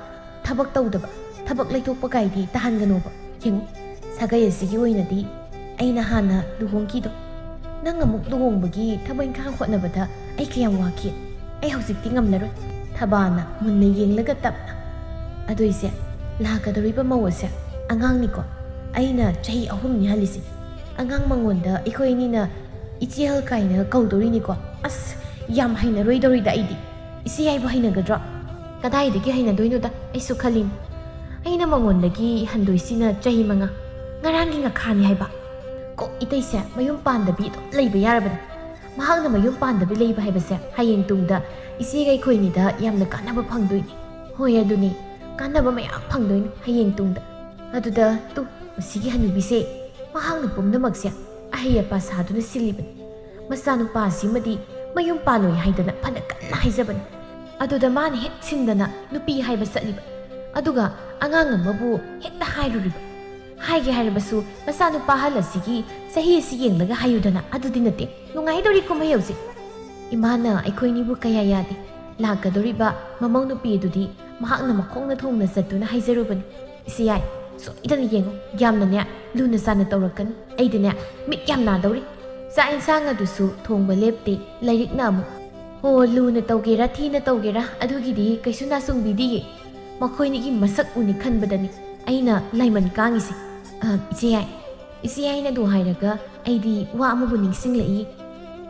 ꯊꯕꯛ ꯇꯧꯗꯕ, ꯊꯕꯛ ꯂꯩꯊꯣꯛꯄ ꯀꯥꯏꯗꯤ ꯇꯥꯍꯟꯒꯅꯣꯕ꯫ ꯌꯦꯡꯉꯨ, ꯁꯥꯒꯩ ꯑꯁꯤꯒꯤ ꯑꯣꯏꯅꯗꯤ ꯑꯩꯅ ꯍꯥꯟꯅ ꯂꯨꯍꯣꯡꯈꯤꯗꯣ꯫ ꯅꯪ ꯑꯃꯨꯛ ꯂꯨꯍꯣꯡꯕꯒꯤ ꯊꯕꯛ ꯏꯪꯈꯥꯡ ꯍꯣꯠꯅꯕꯗ ꯑꯩ ꯀꯌꯥꯝ ꯋꯥꯈꯤ꯫ ꯑꯩ ꯍꯧꯖꯤꯛꯇꯤ ꯉꯝꯂꯔꯣꯏ꯫ ꯊꯕꯥꯅ ꯃꯨꯟꯅ ꯌꯦꯡꯂꯒ ꯇꯞꯅ, "ꯑꯗꯣ ꯏꯆꯦ, ꯂꯥꯛꯀꯗꯧꯔꯤꯕ ꯃꯧ ꯑꯁꯦ ꯑꯉꯥꯡꯅꯤꯀꯣ꯫ ꯑꯩꯅ ꯆꯍꯤ ꯑꯍꯨꯝꯅꯤ ꯍꯜꯂꯤꯁꯦ꯫ ꯑꯉꯥꯡ ꯃꯉꯣꯟꯗ ꯑꯩꯈꯣꯏ ꯑꯅꯤꯅ ꯏꯆꯦ ꯑꯍꯜ ꯀꯥꯏꯅ ꯀꯧꯗꯧꯔꯤꯅꯤꯀꯣ꯫ ꯑꯁ, ꯌꯥꯝ ꯍꯩꯅꯔꯣꯏꯗꯧꯔꯤꯗ ꯑꯩꯗꯤ꯫ ꯏꯆꯦ ꯌꯥꯏꯕꯨ ꯍꯩꯅꯒꯗ꯭ꯔꯣ?" "ꯀꯗꯥꯏꯗꯒꯤ ꯍꯩꯅꯗꯣꯏꯅꯣꯗ, ꯑꯩꯁꯨ ꯈꯜꯂꯤꯅꯤ꯫ ꯑꯩꯅ ꯃꯉꯣꯟꯗꯒꯤ ꯍꯟꯗꯣꯏꯁꯤꯅ ꯆꯍꯤ ꯃꯉꯥ꯫ ꯉꯔꯥꯡꯒꯤ ꯉꯈꯥꯅꯤ ꯍꯥꯏꯕ꯫ ꯀꯣ ꯏꯇꯩꯁꯦ ꯃꯌꯨꯝ ꯄꯥꯟꯗꯕꯤ ꯑꯗꯨꯝ ꯂꯩꯕ ꯌꯥꯔꯕꯅꯤ꯫ ꯃꯍꯥꯛꯅ ꯃꯌꯨꯝ ꯄꯥꯟꯗꯕꯤ ꯂꯩꯕ ꯍꯥꯏꯕꯁꯦ ꯍꯌꯦꯡ ꯇꯨꯡꯗ ꯏꯆꯦꯒ ꯑꯩꯈꯣꯏꯅꯤꯗ ꯌꯥꯝꯅ ꯀꯥꯟꯅꯕ ꯐꯪꯗꯣꯏꯅꯤ꯫" "ꯍꯣꯏ ꯑꯗꯨꯅꯤ, ꯀꯥꯟꯅꯕ ꯃꯌꯥꯝ ꯐꯪꯗꯣꯏꯅꯤ ꯍꯌꯦꯡ ꯇꯨꯡꯗ꯫ ꯑꯗꯨꯗ ꯇꯨ, ꯃꯁꯤꯒꯤ ꯍꯅꯨꯕꯤꯁꯦ, ꯃꯍꯥꯛꯅ ꯄꯨꯝꯅꯃꯛꯁꯦ ꯑꯍꯩ ꯑꯄꯥ ꯁꯥꯗꯨꯅ ꯁꯤꯜꯂꯤꯕꯅꯤ꯫ ꯃꯆꯥꯅꯨꯄꯥ ꯑꯁꯤꯃꯗꯤ ꯃꯌꯨꯝ ꯄꯥꯜꯂꯣꯏ ꯍꯥꯏꯗꯅ ꯐꯅ ꯀꯟꯅ ꯍꯥꯏꯖꯕꯅꯤ꯫ ꯑꯗꯨꯗ ꯃꯥꯅ ꯍꯦꯛ ꯁꯤꯟꯗꯅ ꯅꯨꯄꯤ ꯍꯥꯏꯕ ꯆꯠꯂꯤꯕ꯫ ꯑꯗꯨꯒ ꯑꯉꯥꯡ ꯑꯃꯕꯨ ꯍꯦꯛꯇ ꯍꯥꯏꯔꯨꯔꯤꯕ꯫ ꯍꯥꯏꯒꯦ ꯍꯥꯏꯔꯕꯁꯨ ꯃꯆꯥꯅꯨꯄꯥ ꯑꯍꯜ ꯑꯁꯤꯒꯤ ꯆꯍꯤ ꯑꯁꯤ ꯌꯦꯡꯂꯒ ꯍꯥꯏꯌꯨꯗꯅ, ꯑꯗꯨꯗꯤ ꯅꯠꯇꯦ꯫ ꯅꯨꯡꯉꯥꯏꯗꯧꯔꯤ ꯀꯨꯝꯍꯩ ꯍꯧꯖꯤꯛ꯫ ꯏꯃꯥꯅ ꯑꯩꯈꯣꯏꯅꯤꯕꯨ ꯀꯌꯥ ꯌꯥꯗꯦ꯫ ꯂꯥꯛꯀꯗꯧꯔꯤꯕ ꯃꯃꯧ ꯅꯨꯄꯤ ꯑꯗꯨꯗꯤ ꯃꯍꯥꯛꯅ ꯃꯈꯣꯡꯅ ꯊꯣꯡꯅ ꯆꯠꯇꯨꯅ ꯍꯥꯏꯖꯔꯨꯕꯅꯤ꯫ "ꯏꯆꯦ ꯌꯥꯏ, ꯁꯣꯏꯗꯅ ꯌꯦꯡꯉꯨ, ꯌꯥꯝꯅꯅꯦ ꯂꯨꯅ ꯆꯥꯅ ꯇꯧꯔꯛꯀꯅꯤ꯫ ꯑꯩꯗꯤꯅꯦ ꯃꯤꯠ ꯌꯥꯝ ꯅꯥꯗꯧꯔꯤ꯫ ꯆꯥꯛ ꯏꯟꯁꯥꯡ ꯑꯗꯨꯁꯨ ꯊꯣꯡꯕ ꯂꯦꯞꯇꯦ, ꯂꯥꯏꯔꯤꯛꯅ ꯑꯃꯨꯛ꯫ ꯍꯣ, ꯂꯨꯅ ꯇꯧꯒꯦꯔꯥ ꯊꯤꯅ ꯇꯧꯒꯦꯔꯥ ꯑꯗꯨꯒꯤꯗꯤ ꯀꯩꯁꯨ ꯅꯥꯆꯨꯡꯕꯤꯗꯤꯌꯦ꯫ ꯃꯈꯣꯏꯅꯤꯒꯤ ꯃꯁꯛ ꯎꯅꯤ ꯈꯟꯕꯗꯅꯤ ꯑꯩꯅ ꯂꯥꯏꯃꯟ ꯀꯥꯡꯉꯤꯁꯦ꯫ ꯑ, ꯏꯆꯦ ꯌꯥꯏ, ꯏꯆꯦ ꯌꯥꯏꯅ ꯑꯗꯨ ꯍꯥꯏꯔꯒ ꯑꯩꯗꯤ ꯋꯥ ꯑꯃꯕꯨ ꯅꯤꯡꯁꯤꯡꯂꯛꯏ꯫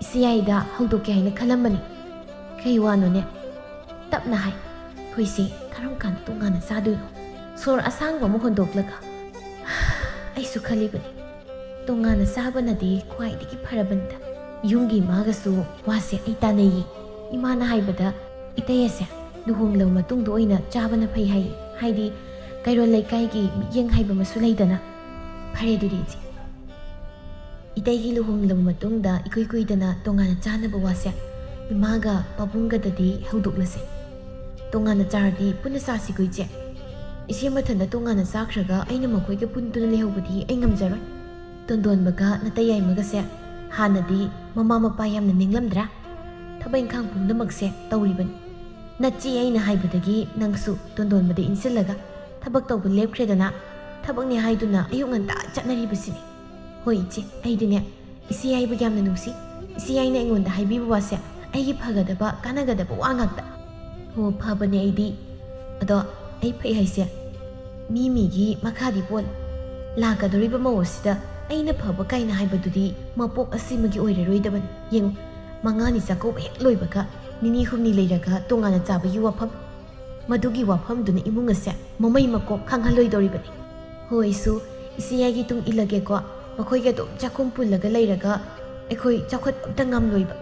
ꯏꯆꯦ ꯌꯥꯏꯗ ꯍꯧꯗꯣꯛꯀꯦ ꯍꯥꯏꯅ ꯈꯜꯂꯝꯕꯅꯤ꯫ "ꯀꯩ ꯋꯥꯅꯣꯅꯦ?" "ꯇꯞꯅ ꯍꯥꯏ꯫ ꯑꯩꯈꯣꯏꯁꯦ ꯀꯔꯝ ꯀꯥꯟꯗ ꯇꯣꯉꯥꯟꯅ ꯆꯥꯗꯣꯏꯅꯣ?" ꯁꯣꯔ ꯑꯁꯥꯡꯕ ꯑꯃ ꯍꯣꯟꯗꯣꯛꯂꯒ, "ꯑꯩꯁꯨ ꯈꯜꯂꯤꯕꯅꯤ, ꯇꯣꯉꯥꯟꯅ ꯆꯥꯕꯅꯗꯤ ꯈ꯭ꯋꯥꯏꯗꯒꯤ ꯐꯔꯕꯅꯤꯗ꯫" ꯌꯨꯝꯒꯤ ꯏꯃꯥꯒꯁꯨ ꯋꯥꯁꯦ ꯑꯩ ꯇꯥꯟꯅꯩꯌꯦ꯫ ꯏꯃꯥꯅ ꯍꯥꯏꯕꯗ ꯏꯇꯩ ꯑꯁꯦ ꯂꯨꯍꯣꯡꯂꯕ ꯃꯇꯨꯡꯗ ꯑꯣꯏꯅ ꯆꯥꯕꯅ ꯐꯩ ꯍꯥꯏꯌꯦ꯫ ꯍꯥꯏꯗꯤ ꯀꯩꯔꯣꯜ ꯂꯩꯀꯥꯏꯒꯤ ꯃꯤꯠꯌꯦꯡ ꯍꯥꯏꯕ ꯑꯃꯁꯨ ꯂꯩꯗꯅ꯫ ꯐꯔꯦ ꯑꯗꯨꯗꯤ ꯏꯆꯦ, ꯏꯇꯩꯒꯤ ꯂꯨꯍꯣꯡꯂꯕ ꯃꯇꯨꯡꯗ ꯏꯀꯨꯏ ꯀꯨꯏꯗꯅ ꯇꯣꯉꯥꯟꯅ ꯆꯥꯅꯕ ꯋꯥꯁꯦ ꯏꯃꯥꯒ ꯄꯥꯕꯨꯡꯒꯗꯗꯤ ꯍꯧꯗꯣꯛꯂꯁꯦ꯫ ꯇꯣꯉꯥꯟꯅ ꯆꯥꯔꯗꯤ ꯄꯨꯟꯅ ꯆꯥꯁꯤꯀꯣ ꯏꯆꯦ꯫ ꯏꯆꯦ ꯃꯊꯟꯇ ꯇꯣꯉꯥꯟꯅ ꯆꯥꯈ꯭ꯔꯒ ꯑꯩꯅ ꯃꯈꯣꯏꯒ ꯄꯨꯟꯗꯨꯅ ꯂꯩꯍꯧꯕꯗꯤ ꯑꯩ ꯉꯝꯖꯔꯣꯏ꯫ ꯇꯣꯟꯗꯣꯟꯕꯒ ꯅꯇꯩ ꯌꯥꯏꯃꯒꯁꯦ ꯍꯥꯟꯅꯗꯤ ꯃꯃꯥ ꯃꯄꯥ ꯌꯥꯝꯅ ꯅꯤꯡꯂꯝꯗ꯭ꯔꯥ? ꯊꯕꯛ ꯏꯪꯈꯥꯡ ꯄꯨꯝꯅꯃꯛꯁꯦ ꯇꯧꯔꯤꯕꯅꯤ꯫ ꯅꯆꯦ ꯑꯩꯅ ꯍꯥꯏꯕꯗꯒꯤ ꯅꯪꯁꯨ ꯇꯣꯟꯗꯣꯟꯕꯗ ꯏꯟꯁꯤꯜꯂꯒ ꯊꯕꯛ ꯇꯧꯕ ꯂꯦꯞꯈ꯭ꯔꯦꯗꯅ꯫ ꯊꯕꯛꯅꯦ ꯍꯥꯏꯗꯨꯅ ꯑꯌꯨꯛ ꯉꯟꯇꯥ ꯆꯠꯅꯔꯤꯕꯁꯤꯅꯤ꯫ ꯍꯣꯏ ꯏꯆꯦ, ꯑꯩꯗꯤꯅꯦ ꯏꯆꯦ ꯌꯥꯏꯕ ꯌꯥꯝꯅ ꯅꯨꯡꯁꯤ꯫ ꯏꯆꯦ ꯌꯥꯏꯅ ꯑꯩꯉꯣꯟꯗ ꯍꯥꯏꯕꯤꯕ ꯋꯥꯁꯦ ꯑꯩꯒꯤ ꯐꯒꯗꯕ, ꯀꯥꯟꯅꯒꯗꯕ ꯋꯥ ꯉꯥꯛꯇ꯫ ꯍꯣ, ꯐꯕꯅꯦ ꯑꯩꯗꯤ꯫ ꯑꯗꯣ ꯑꯩ ꯐꯩ ꯍꯥꯏꯁꯦ ꯃꯤ ꯃꯤꯒꯤ ꯃꯈꯥꯗꯤ ꯄꯣꯜꯂꯦ꯫ ꯂꯥꯛꯀꯗꯧꯔꯤꯕ ꯃꯧ ꯑꯁꯤꯗ ꯑꯩꯅ ꯐꯕ ꯀꯥꯏꯅ ꯍꯥꯏꯕꯗꯨꯗꯤ ꯃꯄꯣꯛ ꯑꯁꯤꯃꯒꯤ ꯑꯣꯏꯔꯔꯣꯏꯗꯕꯅꯤ꯫ ꯌꯦꯡꯉꯨ, ꯃꯉꯥꯅꯤ ꯆꯥꯛꯀꯧꯕ ꯍꯦꯛ ꯂꯣꯏꯕꯒ ꯅꯤꯅꯤ ꯍꯨꯝꯅꯤ ꯂꯩꯔꯒ ꯇꯣꯉꯥꯟꯅ ꯆꯥꯕꯒꯤ ꯋꯥꯐꯝ꯫ ꯃꯗꯨꯒꯤ ꯋꯥꯐꯝꯗꯨꯅ ꯏꯃꯨꯡ ꯑꯁꯦ ꯃꯃꯩ ꯃꯀꯣꯛ ꯈꯪꯍꯜꯂꯣꯏꯗꯧꯔꯤꯕꯅꯤ꯫ ꯍꯣꯏꯁꯨ, ꯏꯆꯦ ꯌꯥꯏꯒꯤ ꯇꯨꯡ ꯏꯜꯂꯒꯦꯀꯣ꯫ ꯃꯈꯣꯏꯒ ꯑꯗꯨꯝ ꯆꯥꯛꯈꯨꯝ ꯄꯨꯜꯂꯒ ꯂꯩꯔꯒ ꯑꯩꯈꯣꯏ ꯆꯥꯎꯈꯠ ꯑꯝꯇ ꯉꯝꯂꯣꯏꯕ꯫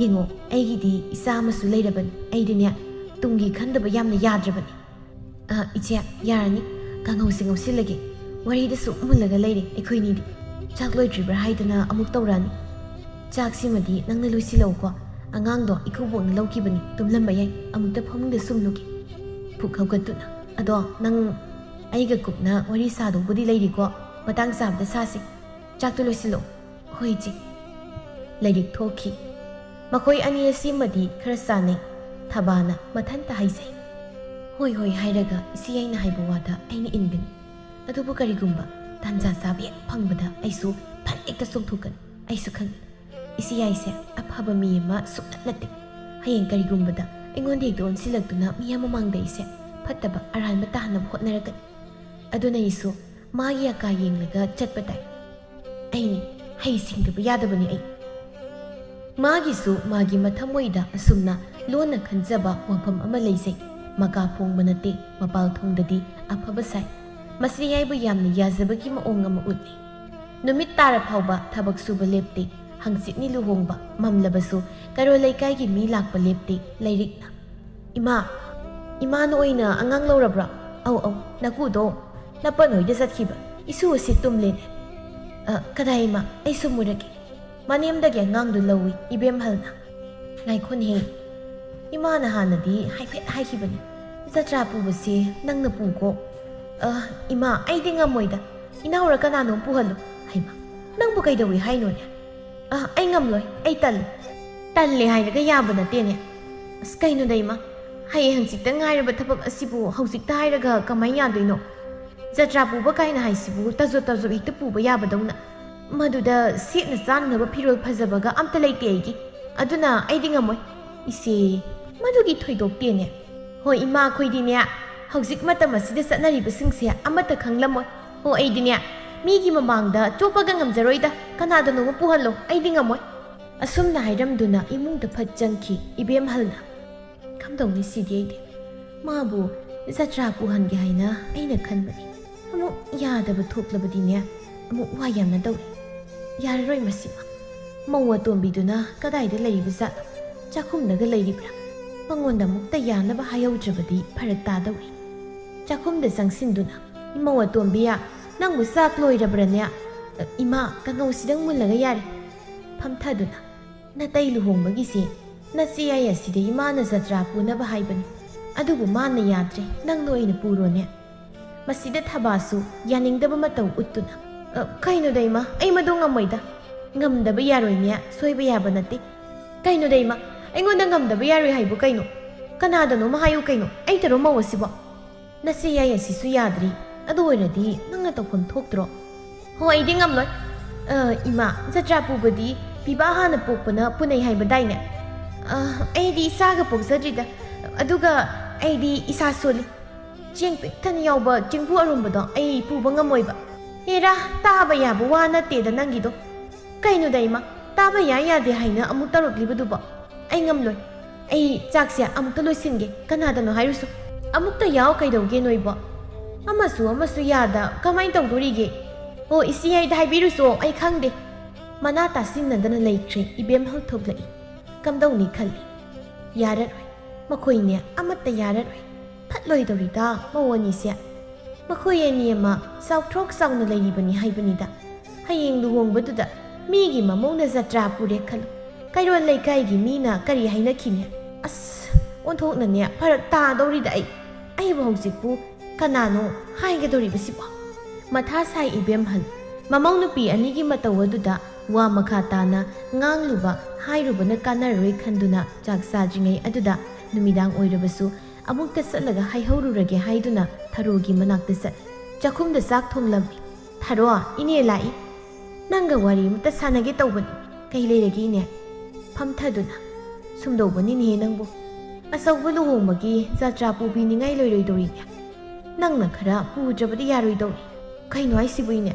ꯌꯦꯡꯉꯣ, ꯑꯩꯒꯤꯗꯤ ꯏꯆꯥ ꯑꯃꯁꯨ ꯂꯩꯔꯕꯅꯤ꯫ ꯑꯩꯗꯤꯅꯦ, ꯇꯨꯡꯒꯤ ꯈꯟꯗꯕ ꯌꯥꯝꯅ ꯌꯥꯗ꯭ꯔꯕꯅꯤ꯫ ꯑ, ꯏꯆꯦ, ꯌꯥꯔꯅꯤ꯫ ꯀꯥꯡꯍꯧꯁꯦ ꯉꯧꯁꯤꯜꯂꯒꯦ꯫ ꯋꯥꯔꯤꯗ ꯁꯨꯝ ꯃꯨꯜꯂꯒ ꯂꯩꯔꯦ ꯑꯩꯈꯣꯏꯅꯤꯗꯤ꯫ ꯆꯥꯛ ꯂꯣꯏꯗ꯭ꯔꯤꯕ꯭ꯔꯥ ꯍꯥꯏꯗꯅ ꯑꯃꯨꯛ ꯇꯧꯔꯛꯑꯅꯤ꯫ "ꯆꯥꯛꯁꯤꯃꯗꯤ ꯅꯪꯅ ꯂꯣꯏꯁꯤꯜꯂꯛꯎꯀꯣ꯫ ꯑꯉꯥꯡꯗꯣ ꯏꯀꯨꯕꯣꯛꯅ ꯂꯧꯈꯤꯕꯅꯤ, ꯇꯨꯝꯂꯝꯕ ꯌꯥꯏ꯫ ꯑꯃꯨꯛꯇ ꯐꯃꯨꯡꯗ ꯁꯨꯝ ꯂꯨꯒꯦ꯫" ꯐꯨꯛ ꯍꯧꯒꯠꯇꯨꯅ, "ꯑꯗꯣ ꯅꯪ ꯑꯩꯒ ꯀꯨꯞꯅ ꯋꯥꯔꯤ ꯁꯥꯗꯧꯕꯨꯗꯤ ꯂꯩꯔꯤꯀꯣ꯫ ꯃꯇꯥꯡ ꯆꯥꯕꯗ ꯁꯥꯁꯤ꯫ ꯆꯥꯛꯇꯣ ꯂꯣꯏꯁꯤꯜꯂꯛꯑꯣ꯫" "ꯍꯣꯏ, ꯏꯆꯦ꯫" ꯂꯥꯏꯔꯤꯛ ꯊꯣꯛꯈꯤ꯫ ꯃꯈꯣꯏ ꯑꯅꯤ ꯑꯁꯤꯃꯗꯤ ꯈꯔ ꯆꯥꯟꯅꯩ꯫ ꯊꯕꯥꯅ ꯃꯊꯟꯇ ꯍꯥꯏꯖꯩ꯫ "ꯍꯣꯏ, ꯍꯣꯏ ꯍꯥꯏꯔꯒ ꯏꯆꯦ ꯑꯩꯅ ꯍꯥꯏꯕ ꯋꯥꯗ ꯑꯩꯅ ꯏꯟꯒꯅꯤ꯫ ꯑꯗꯨꯕꯨ ꯀꯔꯤꯒꯨꯝꯕ ꯇꯥꯟꯖꯥ ꯆꯥꯕ ꯍꯦꯛ ꯐꯪꯕꯗ ꯑꯩꯁꯨ ꯐꯠ ꯍꯦꯛꯇ ꯆꯣꯡꯊꯣꯛꯀꯅꯤ꯫ ꯑꯩꯁꯨ ꯈꯪꯏ꯫ ꯏꯆꯦ ꯍꯥꯏꯁꯦ ꯑꯐꯕ ꯃꯤ ꯑꯃ ꯁꯨꯡꯅꯠ ꯅꯠꯇꯦ꯫ ꯍꯌꯦꯡ ꯀꯔꯤꯒꯨꯝꯕꯗ ꯑꯩꯉꯣꯟꯗ ꯍꯦꯛꯇ ꯑꯣꯟꯁꯤꯜꯂꯛꯇꯨꯅ ꯃꯤꯌꯥꯝ ꯃꯃꯥꯡꯗ ꯑꯩꯁꯦ ꯐꯠꯇꯕ ꯑꯔꯥꯟꯕ ꯇꯥꯍꯟꯅꯕ ꯍꯣꯠꯅꯔꯛꯀꯅꯤ꯫ ꯑꯗꯨꯅ ꯑꯩꯁꯨ ꯃꯥꯒꯤ ꯑꯀꯥ ꯌꯦꯡꯂꯒ ꯆꯠꯄ ꯇꯥꯏ꯫ ꯑꯩꯅꯤ, ꯍꯩ ꯁꯤꯡꯗꯕ ꯌꯥꯗꯕꯅꯤ ꯑꯩ꯫" ꯃꯥꯒꯤꯁꯨ ꯃꯥꯒꯤ ꯃꯊꯃꯣꯏꯗ ꯑꯁꯨꯝꯅ ꯂꯣꯟꯅ ꯈꯟꯖꯕ ꯋꯥꯐꯝ ꯑꯃ ꯂꯩꯖꯩ꯫ ꯃꯀꯥ ꯐꯣꯡꯕ ꯅꯠꯇꯦ, ꯃꯄꯥꯜ ꯊꯣꯡꯗꯗꯤ ꯑꯐꯕ ꯁꯥꯏ꯫ ꯃꯁꯤ ꯑꯩꯕꯨ ꯌꯥꯝꯅ ꯌꯥꯖꯕꯒꯤ ꯃꯑꯣꯡ ꯑꯃ ꯎꯠꯂꯤ꯫ ꯅꯨꯃꯤꯠ ꯇꯥꯔ ꯐꯥꯎꯕ ꯊꯕꯛ ꯁꯨꯕ ꯂꯦꯞꯇꯦ꯫ ꯍꯪꯆꯤꯠꯅꯤ ꯂꯨꯍꯣꯡꯕ, ꯃꯝꯂꯕꯁꯨ ꯀꯩꯔꯣꯜ ꯂꯩꯀꯥꯏꯒꯤ ꯃꯤ ꯂꯥꯛꯄ ꯂꯦꯞꯇꯦ꯫ ꯂꯥꯏꯔꯤꯛꯅ "ꯏꯃꯥ, ꯏꯃꯥꯅ ꯑꯣꯏꯅ ꯑꯉꯥꯡ ꯂꯧꯔꯕ꯭ꯔꯣ?" "ꯑꯧ, ꯑꯧ, ꯅꯀꯨꯗꯣ ꯅꯄꯟ ꯍꯣꯏꯗ ꯆꯠꯈꯤꯕ꯫ ꯏꯁꯨ ꯑꯁꯤ ꯇꯨꯝꯂꯦꯅꯦ꯫" "ꯑ, ꯀꯗꯥꯏ ꯏꯃꯥ? ꯑꯩ ꯁꯨꯝ ꯃꯨꯔꯛꯀꯦ꯫" "ꯃꯅꯦꯝꯗꯒꯤ ꯑꯉꯥꯡꯗꯨ ꯂꯧꯏ, ꯏꯕꯦꯝꯍꯜꯅ꯫" "ꯉꯥꯏꯈꯣꯅꯦꯍꯦ, ꯏꯃꯥꯅ ꯍꯥꯟꯅꯗꯤ ꯍꯥꯏꯐꯦꯠ ꯍꯥꯏꯈꯤꯕꯅꯤ, ꯖꯇ꯭ꯔꯥ ꯄꯨꯕꯁꯤ ꯅꯪꯅ ꯄꯨꯀꯣ꯫" "ꯑ, ꯏꯃꯥ, ꯑꯩꯗꯤ ꯉꯝꯃꯣꯏꯗ, ꯏꯅꯥꯎꯔ ꯀꯅꯥꯅꯣꯝ ꯄꯨꯍꯜꯂꯨ꯫" "ꯍꯩꯃꯥ, ꯅꯪꯕꯨ ꯀꯩꯗꯧꯏ ꯍꯥꯏꯅꯣꯅꯦ?" "ꯑ, ꯑꯩ ꯉꯝꯂꯣꯏ, ꯑꯩ ꯇꯜꯂꯤ꯫" "ꯇꯜꯂꯦ ꯍꯥꯏꯔꯒ ꯌꯥꯕ ꯅꯠꯇꯦꯅꯦ꯫" "ꯑꯁ, ꯀꯩꯅꯣꯗ ꯏꯃꯥ, ꯍꯌꯦꯡ ꯍꯪꯆꯤꯠꯇ ꯉꯥꯏꯔꯕ ꯊꯕꯛ ꯑꯁꯤꯕꯨ ꯍꯧꯖꯤꯛꯇ ꯍꯥꯏꯔꯒ ꯀꯃꯥꯏ ꯌꯥꯗꯣꯏꯅꯣ? ꯖꯇ꯭ꯔꯥ ꯄꯨꯕ ꯀꯥꯏꯅ ꯍꯥꯏꯁꯤꯕꯨ ꯇꯖꯣꯞ ꯇꯖꯣꯞ ꯍꯦꯛꯇ ꯄꯨꯕ ꯌꯥꯕꯗꯧꯅ꯫ ꯃꯗꯨꯗ ꯁꯦꯠꯅ ꯆꯥꯅꯅꯕ ꯐꯤꯔꯣꯜ ꯐꯖꯕꯒ ꯑꯝꯇ ꯂꯩꯇꯦ ꯑꯩꯒꯤ꯫ ꯑꯗꯨꯅ ꯑꯩꯗꯤ ꯉꯝꯃꯣꯏ꯫" "ꯏꯆꯦ, ꯃꯗꯨꯒꯤ ꯊꯣꯏꯗꯣꯛꯇꯦꯅꯦ꯫" "ꯍꯣꯏ ꯏꯃꯥ, ꯑꯩꯈꯣꯏꯗꯤꯅꯦ, ꯍꯧꯖꯤꯛ ꯃꯇꯝ ꯑꯁꯤꯗ ꯆꯠꯅꯔꯤꯕꯁꯤꯡꯁꯦ ꯑꯃꯠꯇ ꯈꯪꯂꯝꯃꯣꯏ꯫ ꯍꯣ, ꯑꯩꯗꯤꯅꯦ, ꯃꯤꯒꯤ ꯃꯃꯥꯡꯗ ꯆꯣꯞꯄꯒ ꯉꯝꯖꯔꯣꯏꯗ, ꯀꯅꯥꯗꯅꯣꯃ ꯄꯨꯍꯜꯂꯣ, ꯑꯩꯗꯤ ꯉꯝꯃꯣꯏ꯫" ꯑꯁꯨꯝꯅ ꯍꯥꯏꯔꯝꯗꯨꯅ ꯏꯃꯨꯡꯗ ꯐꯠ ꯆꯪꯈꯤ ꯏꯕꯦꯝꯍꯜꯅ꯫ "ꯀꯝꯗꯧꯅꯤ ꯁꯤꯗꯤ ꯑꯩꯗꯤ? ꯃꯥꯕꯨ ꯖꯇ꯭ꯔꯥ ꯄꯨꯍꯟꯒꯦ ꯍꯥꯏꯅ ꯑꯩꯅ ꯈꯟꯕꯅꯤ꯫ ꯑꯃꯨꯛ ꯌꯥꯗꯕ ꯊꯣꯛꯂꯕꯗꯤꯅꯦ, ꯑꯃꯨꯛ ꯋꯥ ꯌꯥꯝꯅ ꯇꯧꯏ꯫ ꯌꯥꯔꯔꯣꯏ ꯃꯁꯤꯃ꯫ ꯃꯧ ꯑꯇꯣꯝꯕꯤꯗꯨꯅ ꯀꯗꯥꯏꯗ ꯂꯩꯔꯤꯕ ꯖꯥꯠꯅꯣ? ꯆꯥꯛꯈꯨꯝꯗꯒ ꯂꯩꯔꯤꯕ꯭ꯔꯥ? ꯃꯉꯣꯟꯗ ꯑꯃꯨꯛꯇ ꯌꯥꯅꯕ ꯍꯥꯏꯍꯧꯗ꯭ꯔꯕꯗꯤ ꯐꯔꯛ ꯇꯥꯗꯧꯔꯤ꯫" ꯆꯥꯛꯈꯨꯝꯗ ꯆꯪꯁꯤꯟꯗꯨꯅ, "ꯏꯃꯧ ꯑꯇꯣꯝꯕꯤ, ꯅꯪꯕꯨ ꯆꯥꯛ ꯂꯣꯏꯔꯕ꯭ꯔꯅꯦ?" "ꯏꯃꯥ, ꯀꯥꯡꯉꯧꯁꯤꯗꯪ ꯃꯨꯜꯂꯒ ꯌꯥꯔꯦ꯫" ꯐꯝꯊꯗꯨꯅ, "ꯅꯇꯩ ꯂꯨꯍꯣꯡꯕꯒꯤꯁꯦ ꯅꯆꯦ ꯌꯥꯏ ꯑꯁꯤꯗ ꯏꯃꯥꯅ ꯖꯇ꯭ꯔꯥ ꯄꯨꯅꯕ ꯍꯥꯏꯕꯅꯤ꯫ ꯑꯗꯨꯕꯨ ꯃꯥꯅ ꯌꯥꯗ꯭ꯔꯦ, ꯅꯪꯅ ꯑꯣꯏꯅ ꯄꯨꯔꯣꯅꯦ꯫" ꯃꯁꯤꯗ ꯊꯕꯥꯁꯨ ꯌꯥꯅꯤꯡꯗꯕ ꯃꯇꯧ ꯎꯠꯇꯨꯅ, "ꯑ, ꯀꯩꯅꯣꯗ ꯏꯃꯥ, ꯑꯩ ꯃꯗꯨ ꯉꯝꯃꯣꯏꯗ꯫" "ꯉꯝꯗꯕ ꯌꯥꯔꯣꯏꯅꯦ, ꯁꯣꯏꯕ ꯌꯥꯕ ꯅꯠꯇꯦ꯫" "ꯀꯩꯅꯣꯗ ꯏꯃꯥ, ꯑꯩꯉꯣꯟꯗ ꯉꯝꯗꯕ ꯌꯥꯔꯣꯏ ꯍꯥꯏꯕꯨ ꯀꯩꯅꯣ? ꯀꯅꯥꯗꯅꯣꯃ ꯍꯥꯏꯌꯨ ꯀꯩꯅꯣ, ꯑꯩ ꯇꯔꯣ ꯃꯧ ꯑꯁꯤꯕꯣ?" "ꯅꯆꯦ ꯌꯥꯏ ꯑꯁꯤꯁꯨ ꯌꯥꯗ꯭ꯔꯤ, ꯑꯗꯨ ꯑꯣꯏꯔꯗꯤ ꯅꯪꯅ ꯇꯧꯐꯝ ꯊꯣꯛꯇ꯭ꯔꯣ?" "ꯍꯣ, ꯑꯩꯗꯤ ꯉꯝꯂꯣꯏ꯫ ꯑ, ꯏꯃꯥ, ꯖꯇ꯭ꯔꯥ ꯄꯨꯕꯗꯤ ꯄꯤꯕꯥ ꯍꯥꯟꯅ ꯄꯣꯛꯄꯅ ꯄꯨꯅꯩ ꯍꯥꯏꯕꯗꯥꯏꯅꯦ?" "ꯑ, ꯑꯩꯗꯤ ꯏꯆꯥꯒ ꯄꯣꯛꯆꯗ꯭ꯔꯤꯗ, ꯑꯗꯨꯒ ꯑꯩꯗꯤ ꯏꯁꯥ ꯁꯣꯜꯂꯤ꯫ ꯆꯦꯡ ꯄꯤꯛ ꯊꯟꯅ ꯌꯥꯎꯕ ꯆꯦꯡꯕꯨ ꯑꯔꯨꯝꯕꯗꯣ ꯑꯩ ꯄꯨꯕ ꯉꯝꯃꯣꯏꯕ꯫" "ꯍꯦꯔꯥ, ꯇꯥꯕ ꯌꯥꯕ ꯋꯥ ꯅꯠꯇꯦꯗ ꯅꯪꯒꯤꯗꯣ꯫ ꯀꯩꯅꯣꯗ ꯏꯃꯥ, ꯇꯥꯕ ꯌꯥꯏ ꯌꯥꯗꯦ ꯍꯥꯏꯅ ꯑꯃꯨꯛ ꯇꯧꯔꯛꯂꯤꯕꯗꯨꯕꯣ? ꯑꯩ ꯉꯝꯂꯣꯏ꯫ ꯑꯩ ꯆꯥꯛꯁꯦ ꯑꯃꯨꯛꯇ ꯂꯣꯏꯁꯤꯟꯒꯦ, ꯀꯅꯥꯗꯅꯣ ꯍꯥꯏꯔꯨꯁꯣ꯫" "ꯑꯃꯨꯛꯇ ꯌꯥꯎ ꯀꯩꯗꯧꯒꯦ ꯅꯣꯏꯕꯣ? ꯑꯃꯁꯨ ꯑꯃꯁꯨ ꯌꯥꯗ ꯀꯃꯥꯏꯅ ꯇꯧꯗꯣꯔꯤꯒꯦ?" "ꯑꯣ, ꯏꯆꯦ ꯌꯥꯏꯗ ꯍꯥꯏꯕꯤꯔꯨꯁꯣ, ꯑꯩ ꯈꯪꯗꯦ꯫" ꯃꯅꯥ ꯇꯥꯁꯤꯟꯅꯗꯅ ꯂꯩꯈ꯭ꯔꯦ ꯏꯕꯦꯝꯍꯜ ꯊꯣꯛꯂꯛꯏ꯫ ꯀꯝꯗꯧꯅꯤ ꯈꯜꯂꯤ꯫ ꯌꯥꯔꯔꯣꯏ꯫ ꯃꯈꯣꯏꯅꯦ ꯑꯃꯠꯇ ꯌꯥꯔꯔꯣꯏ꯫ ꯐꯠꯂꯣꯏꯗꯧꯔꯤꯗ ꯃꯧ ꯑꯅꯤꯁꯦ꯫ ꯃꯈꯣꯏ ꯑꯅꯤ ꯑꯃ ꯆꯥꯎꯊ꯭ꯔꯣꯛ ꯆꯥꯎꯅ ꯂꯩꯔꯤꯕꯅꯤ ꯍꯥꯏꯕꯅꯤꯗ꯫ ꯍꯌꯦꯡ ꯂꯨꯍꯣꯡꯕꯗꯨꯗ ꯃꯤꯒꯤ ꯃꯃꯧꯅ ꯖꯇ꯭ꯔꯥ ꯄꯨꯔꯦ ꯈꯜꯂꯨ꯫ ꯀꯩꯔꯣꯜ ꯂꯩꯀꯥꯏꯒꯤ ꯃꯤꯅ ꯀꯔꯤ ꯍꯥꯏꯅꯈꯤꯅꯤ? ꯑꯁ, ꯑꯣꯟꯊꯣꯛꯅꯅꯦ ꯐꯔꯛ ꯇꯥꯗꯧꯔꯤꯗ ꯑꯩ꯫ ꯑꯩꯕꯨ ꯍꯧꯖꯤꯛꯄꯨ ꯀꯅꯥꯅꯣ ꯍꯥꯏꯒꯗꯧꯔꯤꯕꯁꯤꯕꯣ? ꯃꯊꯥ ꯁꯥꯏ ꯏꯕꯦꯝꯍꯜ꯫ ꯃꯃꯧ ꯅꯨꯄꯤ ꯑꯅꯤꯒꯤ ꯃꯇꯧ ꯑꯗꯨꯗ ꯋꯥ ꯃꯈꯥ ꯇꯥꯅ ꯉꯥꯡꯂꯨꯕ, ꯍꯥꯏꯔꯨꯕꯅ ꯀꯥꯟꯅꯔꯔꯣꯏ ꯈꯟꯗꯨꯅ ꯆꯥꯛ ꯆꯥꯗ꯭ꯔꯤꯉꯩ ꯑꯗꯨꯗ ꯅꯨꯃꯤꯗꯥꯡ ꯑꯣꯏꯔꯕꯁꯨ ꯑꯃꯨꯛꯇ ꯆꯠꯂꯒ ꯍꯥꯏꯍꯧꯔꯨꯔꯒꯦ ꯍꯥꯏꯗꯨꯅ ꯊꯔꯣꯒꯤ ꯃꯅꯥꯛꯇ ꯆꯠꯂꯤ꯫ ꯆꯥꯛꯈꯨꯝꯗ ꯆꯥꯛ ꯊꯣꯡꯂꯝꯃꯤ꯫ "ꯊꯔꯣ, ꯏꯅꯦ ꯂꯥꯛꯏ꯫ ꯅꯪꯒ ꯋꯥꯔꯤ ꯑꯃꯇ ꯁꯥꯟꯅꯒꯦ ꯇꯧꯕꯅꯤ꯫ ꯀꯩ ꯂꯩꯔꯒꯦ ꯏꯅꯦ?" ꯐꯝꯊꯗꯨꯅ, "ꯁꯨꯝꯗꯧꯕꯅꯤꯅꯦꯍꯦ ꯅꯪꯕꯨ꯫ ꯑꯆꯧꯕ ꯂꯨꯍꯣꯡꯕꯒꯤ ꯖꯇ꯭ꯔꯥ ꯄꯨꯕꯤꯅꯤꯡꯉꯥꯏ ꯂꯩꯔꯣꯏꯗꯧꯔꯤꯅꯦ꯫ ꯅꯪꯅ ꯈꯔ ꯄꯨꯗ꯭ꯔꯕꯗꯤ ꯌꯥꯔꯣꯏꯗꯧꯔꯤ꯫" "ꯀꯩꯅꯣ ꯍꯥꯏꯁꯤꯕꯨ ꯏꯅꯦ?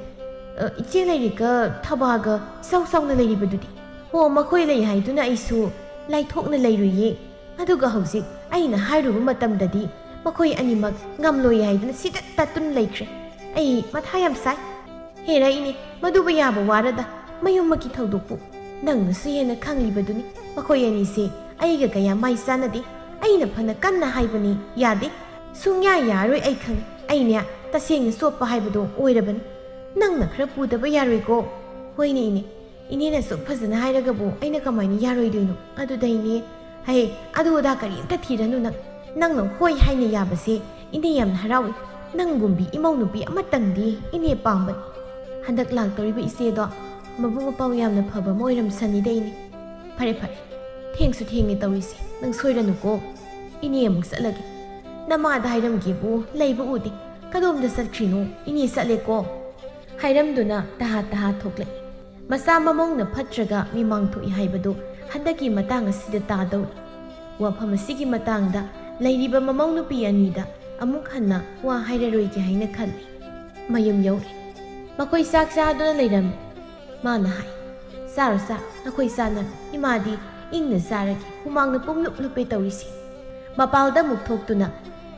ꯑ, ꯏꯆꯦ ꯂꯩꯔꯤꯛꯀ ꯊꯕꯥꯒ ꯏꯆꯥꯎ ꯆꯥꯎꯅ ꯂꯩꯔꯤꯕꯗꯨꯗꯤ?" "ꯍꯣ, ꯃꯈꯣꯏ ꯂꯩ ꯍꯥꯏꯗꯨꯅ ꯑꯩꯁꯨ ꯂꯥꯏꯊꯣꯛꯅ ꯂꯩꯔꯨꯏꯌꯦ꯫ ꯑꯗꯨꯒ ꯍꯧꯖꯤꯛ ꯑꯩꯅ ꯍꯥꯏꯔꯨꯕ ꯃꯇꯝꯗꯗꯤ ꯃꯈꯣꯏ ꯑꯅꯤꯃꯛ ꯉꯝꯂꯣꯏ ꯍꯥꯏꯗꯨꯅ ꯁꯤꯗꯠ ꯇꯠꯇꯨꯅ ꯂꯩꯈ꯭ꯔꯦ꯫ ꯑꯩ ꯃꯊꯥ ꯌꯥꯝ ꯁꯥꯏ꯫" "ꯍꯦꯔꯥ ꯏꯅꯦ, ꯃꯗꯨꯕꯨ ꯌꯥꯕ ꯋꯥꯔꯗ, ꯃꯌꯨꯝꯃꯛꯀꯤ ꯊꯧꯗꯣꯛꯄꯨ꯫ ꯅꯪꯅꯁꯨ ꯍꯦꯟꯅ ꯈꯪꯂꯤꯕꯗꯨꯅꯤ, ꯃꯈꯣꯏ ꯑꯅꯤꯁꯦ ꯑꯩꯒ ꯀꯌꯥ ꯃꯥꯏ ꯆꯥꯟꯅꯗꯦ꯫ ꯑꯩꯅ ꯐꯅ ꯀꯟꯅ ꯍꯥꯏꯕꯅꯤ, ꯌꯥꯗꯦ꯫ ꯁꯨꯡꯌꯥ ꯌꯥꯔꯣꯏ ꯑꯩ ꯈꯪꯏ꯫ ꯑꯩꯅꯦ ꯇꯁꯦꯡꯅ ꯆꯣꯞꯄ ꯍꯥꯏꯕꯗꯣ ꯑꯣꯏꯔꯕꯅꯤ꯫ ꯅꯪꯅ ꯈꯔ ꯄꯨꯗꯕ ꯌꯥꯔꯣꯏꯀꯣ꯫" "ꯍꯣꯏꯅꯦ ꯏꯅꯦ, ꯏꯅꯦꯅ ꯑꯁꯨꯛ ꯐꯖꯅ ꯍꯥꯏꯔꯒꯕꯨ ꯑꯩꯅ ꯀꯃꯥꯏꯅ ꯌꯥꯔꯣꯏꯗꯣꯏꯅꯣ? ꯑꯗꯨꯗ ꯏꯅꯦ, ꯍꯩ, ꯑꯗꯨ ꯑꯗꯥ ꯀꯔꯤꯝꯇ ꯊꯤꯔꯅꯨ ꯅꯪ꯫ ꯅꯪꯅ ꯍꯣꯏ ꯍꯥꯏꯅ ꯌꯥꯕꯁꯦ ꯏꯅꯦ ꯌꯥꯝꯅ ꯍꯔꯥꯎꯏ꯫ ꯅꯪꯒꯨꯝꯕꯤ ꯏꯃꯧ ꯅꯨꯄꯤ ꯑꯃꯇꯪꯗꯤ ꯏꯅꯦ ꯄꯥꯝꯕꯅꯤ꯫ ꯍꯟꯗꯛ ꯂꯥꯛꯇꯧꯔꯤꯕ ꯏꯆꯦꯗꯣ ꯃꯕꯨꯛ ꯃꯄꯥꯎ ꯌꯥꯝꯅ ꯐꯕ ꯑꯃ ꯑꯣꯏꯔꯝꯁꯅꯤꯗ ꯏꯅꯦ꯫ ꯐꯔꯦ ꯐꯔꯦ, ꯊꯦꯡꯁꯨ ꯊꯦꯡꯉꯦ ꯇꯧꯔꯤꯁꯦ, ꯅꯪ ꯁꯣꯏꯔꯅꯨꯀꯣ꯫ ꯏꯅꯦ ꯑꯃꯨꯛ ꯆꯠꯂꯒꯦ꯫ ꯅꯃꯥꯗ ꯍꯥꯏꯔꯝꯒꯦꯕꯨ ꯂꯩꯕ ꯎꯗꯦ꯫ ꯀꯗꯣꯝꯗ ꯆꯠꯈ꯭ꯔꯤꯅꯣ? ꯏꯅꯦ ꯆꯠꯂꯦꯀꯣ꯫ ꯍꯥꯏꯔꯝꯗꯨꯅ ꯇꯍꯥ ꯇꯍꯥ ꯊꯣꯛꯂꯛꯏ꯫ ꯃꯆꯥ ꯃꯃꯧꯅ ꯐꯠꯇ꯭ꯔꯒ ꯃꯤꯃꯥꯡ ꯊꯣꯛꯏ ꯍꯥꯏꯕꯗꯨ ꯍꯟꯗꯛꯀꯤ ꯃꯇꯥꯡ ꯑꯁꯤꯗ ꯇꯥꯗꯧꯔꯤ꯫ ꯋꯥꯐꯝ ꯑꯁꯤꯒꯤ ꯃꯇꯥꯡꯗ ꯂꯩꯔꯤꯕ ꯃꯃꯧ ꯅꯨꯄꯤ ꯑꯅꯤꯗ ꯑꯃꯨꯛ ꯍꯟꯅ ꯋꯥ ꯍꯥꯏꯔꯔꯣꯏꯒꯦ ꯍꯥꯏꯅ ꯈꯜꯂꯤ꯫ ꯃꯌꯨꯝ ꯌꯧꯔꯦ꯫ ꯃꯈꯣꯏ ꯆꯥꯛ ꯆꯥꯗꯨꯅ ꯂꯩꯔꯝꯃꯤ꯫ ꯃꯥꯅ ꯍꯥꯏ, "ꯆꯥꯔꯣ, ꯆꯥꯔꯣ, ꯅꯈꯣꯏ ꯆꯥꯅꯔꯣ꯫ ꯏꯃꯥꯗꯤ ꯏꯪꯅ ꯆꯥꯔꯒꯦ, ꯍꯨꯃꯥꯡꯅ ꯄꯨꯝꯂꯨꯞ ꯂꯨꯞꯄꯦ ꯇꯧꯔꯤꯁꯦ"꯫ ꯃꯄꯥꯜꯗ ꯑꯃꯨꯛ ꯊꯣꯛꯇꯨꯅ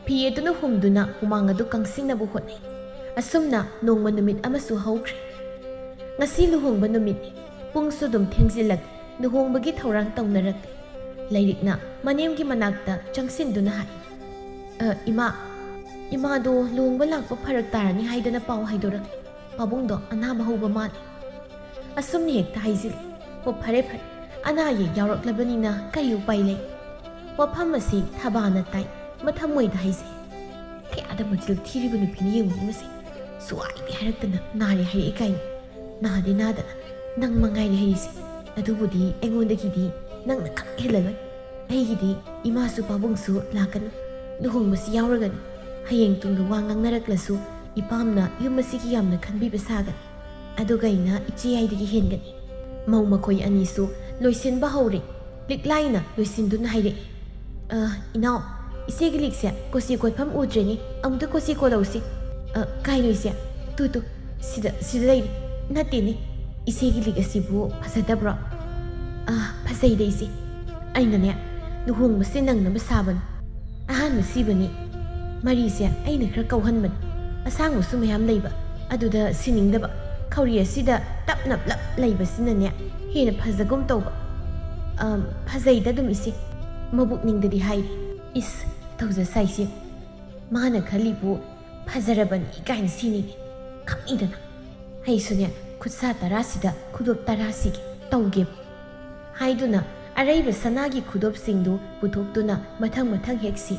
ꯐꯤ ꯑꯗꯨꯅ ꯍꯨꯝꯗꯨꯅ ꯍꯨꯃꯥꯡ ꯑꯗꯨ ꯀꯪꯁꯤꯟꯅꯕ ꯍꯣꯠꯅꯩ꯫ ꯑꯁꯨꯝꯅ ꯅꯣꯡꯃ ꯅꯨꯃꯤꯠ ꯑꯃꯁꯨ ꯍꯧꯈ꯭ꯔꯦ꯫ ꯉꯁꯤ ꯂꯨꯍꯣꯡꯕ ꯅꯨꯃꯤꯠꯅꯤ꯫ ꯄꯨꯡꯁꯨ ꯑꯗꯨꯝ ꯊꯦꯡꯖꯤꯜꯂꯛꯂꯦ꯫ ꯂꯨꯍꯣꯡꯕꯒꯤ ꯊꯧꯔꯥꯡ ꯇꯧꯅꯔꯛꯂꯦ꯫ ꯂꯩꯔꯤꯛꯅ ꯃꯅꯦꯝꯒꯤ ꯃꯅꯥꯛꯇ ꯆꯪꯁꯤꯟꯗꯨꯅ ꯍꯥꯏ, "ꯑ, ꯏꯃꯥ, ꯏꯃꯥꯗꯣ ꯂꯨꯍꯣꯡꯕ ꯂꯥꯛꯄ ꯐꯔꯛ ꯇꯥꯔꯅꯤ ꯍꯥꯏꯗꯅ ꯄꯥꯎ ꯍꯥꯏꯗꯣꯔꯛꯂꯦ꯫ ꯄꯥꯕꯨꯡꯗꯣ ꯑꯅꯥꯕ ꯍꯧꯕ ꯃꯥꯜꯂꯦ"꯫ ꯑꯁꯨꯝꯅ ꯍꯦꯛꯇ ꯍꯥꯏꯖꯤꯜꯂꯤ꯫ "ꯑꯣ, ꯐꯔꯦ ꯐꯔꯦ, ꯑꯅꯥ ꯑꯌꯦꯛ ꯌꯥꯎꯔꯛꯂꯕꯅꯤꯅ ꯀꯔꯤ ꯎꯄꯥꯏ ꯂꯩ?" ꯋꯥꯐꯝ ꯑꯁꯤ ꯊꯕꯥꯅ ꯇꯥꯏ, ꯃꯊꯃꯣꯏꯗ ꯍꯥꯏꯖꯩ, "ꯀꯌꯥꯗ ꯃꯆꯤꯜ ꯊꯤꯔꯤꯕ ꯅꯨꯄꯤꯅ ꯌꯦꯡꯉꯨꯅꯦ ꯃꯁꯤ, ꯁꯨꯍꯥꯏꯗꯤ ꯍꯥꯏꯔꯛꯇꯅ ꯅꯥꯔꯦ ꯍꯥꯏꯔꯛꯏ ꯀꯥꯏꯅ꯫ ꯅꯥꯗꯤ ꯅꯥꯗꯅ ꯅꯪ ꯃꯉꯥꯏꯔꯦ ꯍꯩꯔꯤꯁꯦ꯫ ꯑꯗꯨꯕꯨꯗꯤ ꯑꯩꯉꯣꯟꯗꯒꯤꯗꯤ ꯅꯪꯅ ꯈꯛ ꯍꯦꯜꯂꯂꯣꯏ꯫ ꯑꯩꯒꯤꯗꯤ ꯏꯃꯥꯁꯨ ꯄꯥꯕꯨꯡꯁꯨ ꯂꯥꯛꯀꯅꯤ, ꯂꯨꯍꯣꯡꯕꯁꯤ ꯌꯥꯎꯔꯒꯅꯤ꯫ ꯍꯌꯦꯡ ꯇꯨꯡꯗ ꯋꯥ ꯉꯥꯡꯅꯔꯛꯂꯁꯨ ꯏꯄꯥꯝꯅ ꯌꯨꯝ ꯑꯁꯤꯒꯤ ꯌꯥꯝꯅ ꯈꯟꯕꯤꯕ ꯁꯥꯒꯅꯤ꯫ ꯑꯗꯨꯒ ꯑꯩꯅ ꯏꯆꯦ ꯌꯥꯏꯗꯒꯤ ꯍꯦꯟꯒꯅꯤ"꯫ ꯃꯧ ꯃꯈꯣꯏ ꯑꯅꯤꯁꯨ ꯂꯣꯏꯁꯤꯟꯕ ꯍꯧꯔꯦ꯫ ꯂꯤꯛꯂꯥꯏꯅ ꯂꯣꯏꯁꯤꯟꯗꯨꯅ ꯍꯥꯏꯔꯛꯏ, "ꯑ, ꯏꯅꯥꯎ, ꯏꯆꯦꯒꯤ ꯂꯤꯛꯁꯦ ꯀꯣꯆꯤ ꯀꯣꯠꯐꯝ ꯎꯗ꯭ꯔꯦꯅꯦ, ꯑꯃꯨꯛꯇ ꯀꯣꯆꯤ ꯀꯣꯠꯂꯧꯁꯤ"꯫ "ꯑ, ꯀꯥꯏꯅꯣ ꯏꯆꯦ? ꯇꯨ, ꯇꯨ, ꯁꯤꯗ, ꯁꯤꯗ ꯂꯩꯔꯦ"꯫ "ꯅꯠꯇꯦꯅꯦ, ꯏꯆꯦꯒꯤ ꯂꯤꯛ ꯑꯁꯤꯕꯨ ꯐꯖꯗꯕ꯭ꯔꯣ?" "ꯑ, ꯐꯖꯩꯗ ꯏꯆꯦ꯫ ꯑꯩꯅꯅꯦ, ꯂꯨꯍꯣꯡꯕꯁꯦ ꯅꯪꯅꯕ ꯁꯥꯕꯅꯤ꯫ ꯑꯍꯥꯟꯕ ꯁꯤꯕꯅꯤ꯫ ꯃꯔꯤꯁꯦ ꯑꯩꯅ ꯈꯔ ꯀꯧꯍꯟꯕꯅꯤ꯫ ꯑꯁꯥꯡꯕꯁꯨ ꯃꯌꯥꯝ ꯂꯩꯕ, ꯑꯗꯨꯗ ꯁꯤꯅꯤꯡꯗꯕ꯫ ꯈꯧꯔꯤ ꯑꯁꯤꯗ ꯇꯞꯅ ꯄꯨꯂꯞ ꯂꯩꯕꯁꯤꯅꯅꯦ ꯍꯦꯟꯅ ꯐꯖꯒꯨꯝ ꯇꯧꯕ"꯫ "ꯑꯝ, ꯐꯖꯩꯗ ꯑꯗꯨꯝ ꯏꯆꯦ"꯫ ꯃꯕꯨꯛꯅꯤꯡꯗꯗꯤ ꯍꯥꯏꯔꯤ, "ꯏꯁ, ꯇꯧꯖ ꯁꯥꯏꯁꯦ꯫ ꯃꯥꯅ ꯈꯜꯂꯤꯕꯨ ꯐꯖꯔꯕꯅꯤ ꯀꯥꯏꯅ ꯁꯤꯅꯤꯅꯦ꯫ ꯈꯪꯉꯤꯗꯅ꯫ ꯑꯩꯁꯨꯅꯦ, "ꯈꯨꯠꯁꯥ ꯇꯔꯥꯁꯤꯗ ꯈꯨꯗꯣꯞ ꯇꯔꯥ ꯁꯤꯒꯦ ꯇꯧꯒꯦ" ꯍꯥꯏꯗꯨꯅ ꯑꯔꯩꯕ ꯁꯅꯥꯒꯤ ꯈꯨꯗꯣꯞꯁꯤꯡꯗꯨ ꯄꯨꯊꯣꯛꯇꯨꯅ ꯃꯊꯪ ꯃꯊꯪ ꯍꯦꯛ ꯁꯤ꯫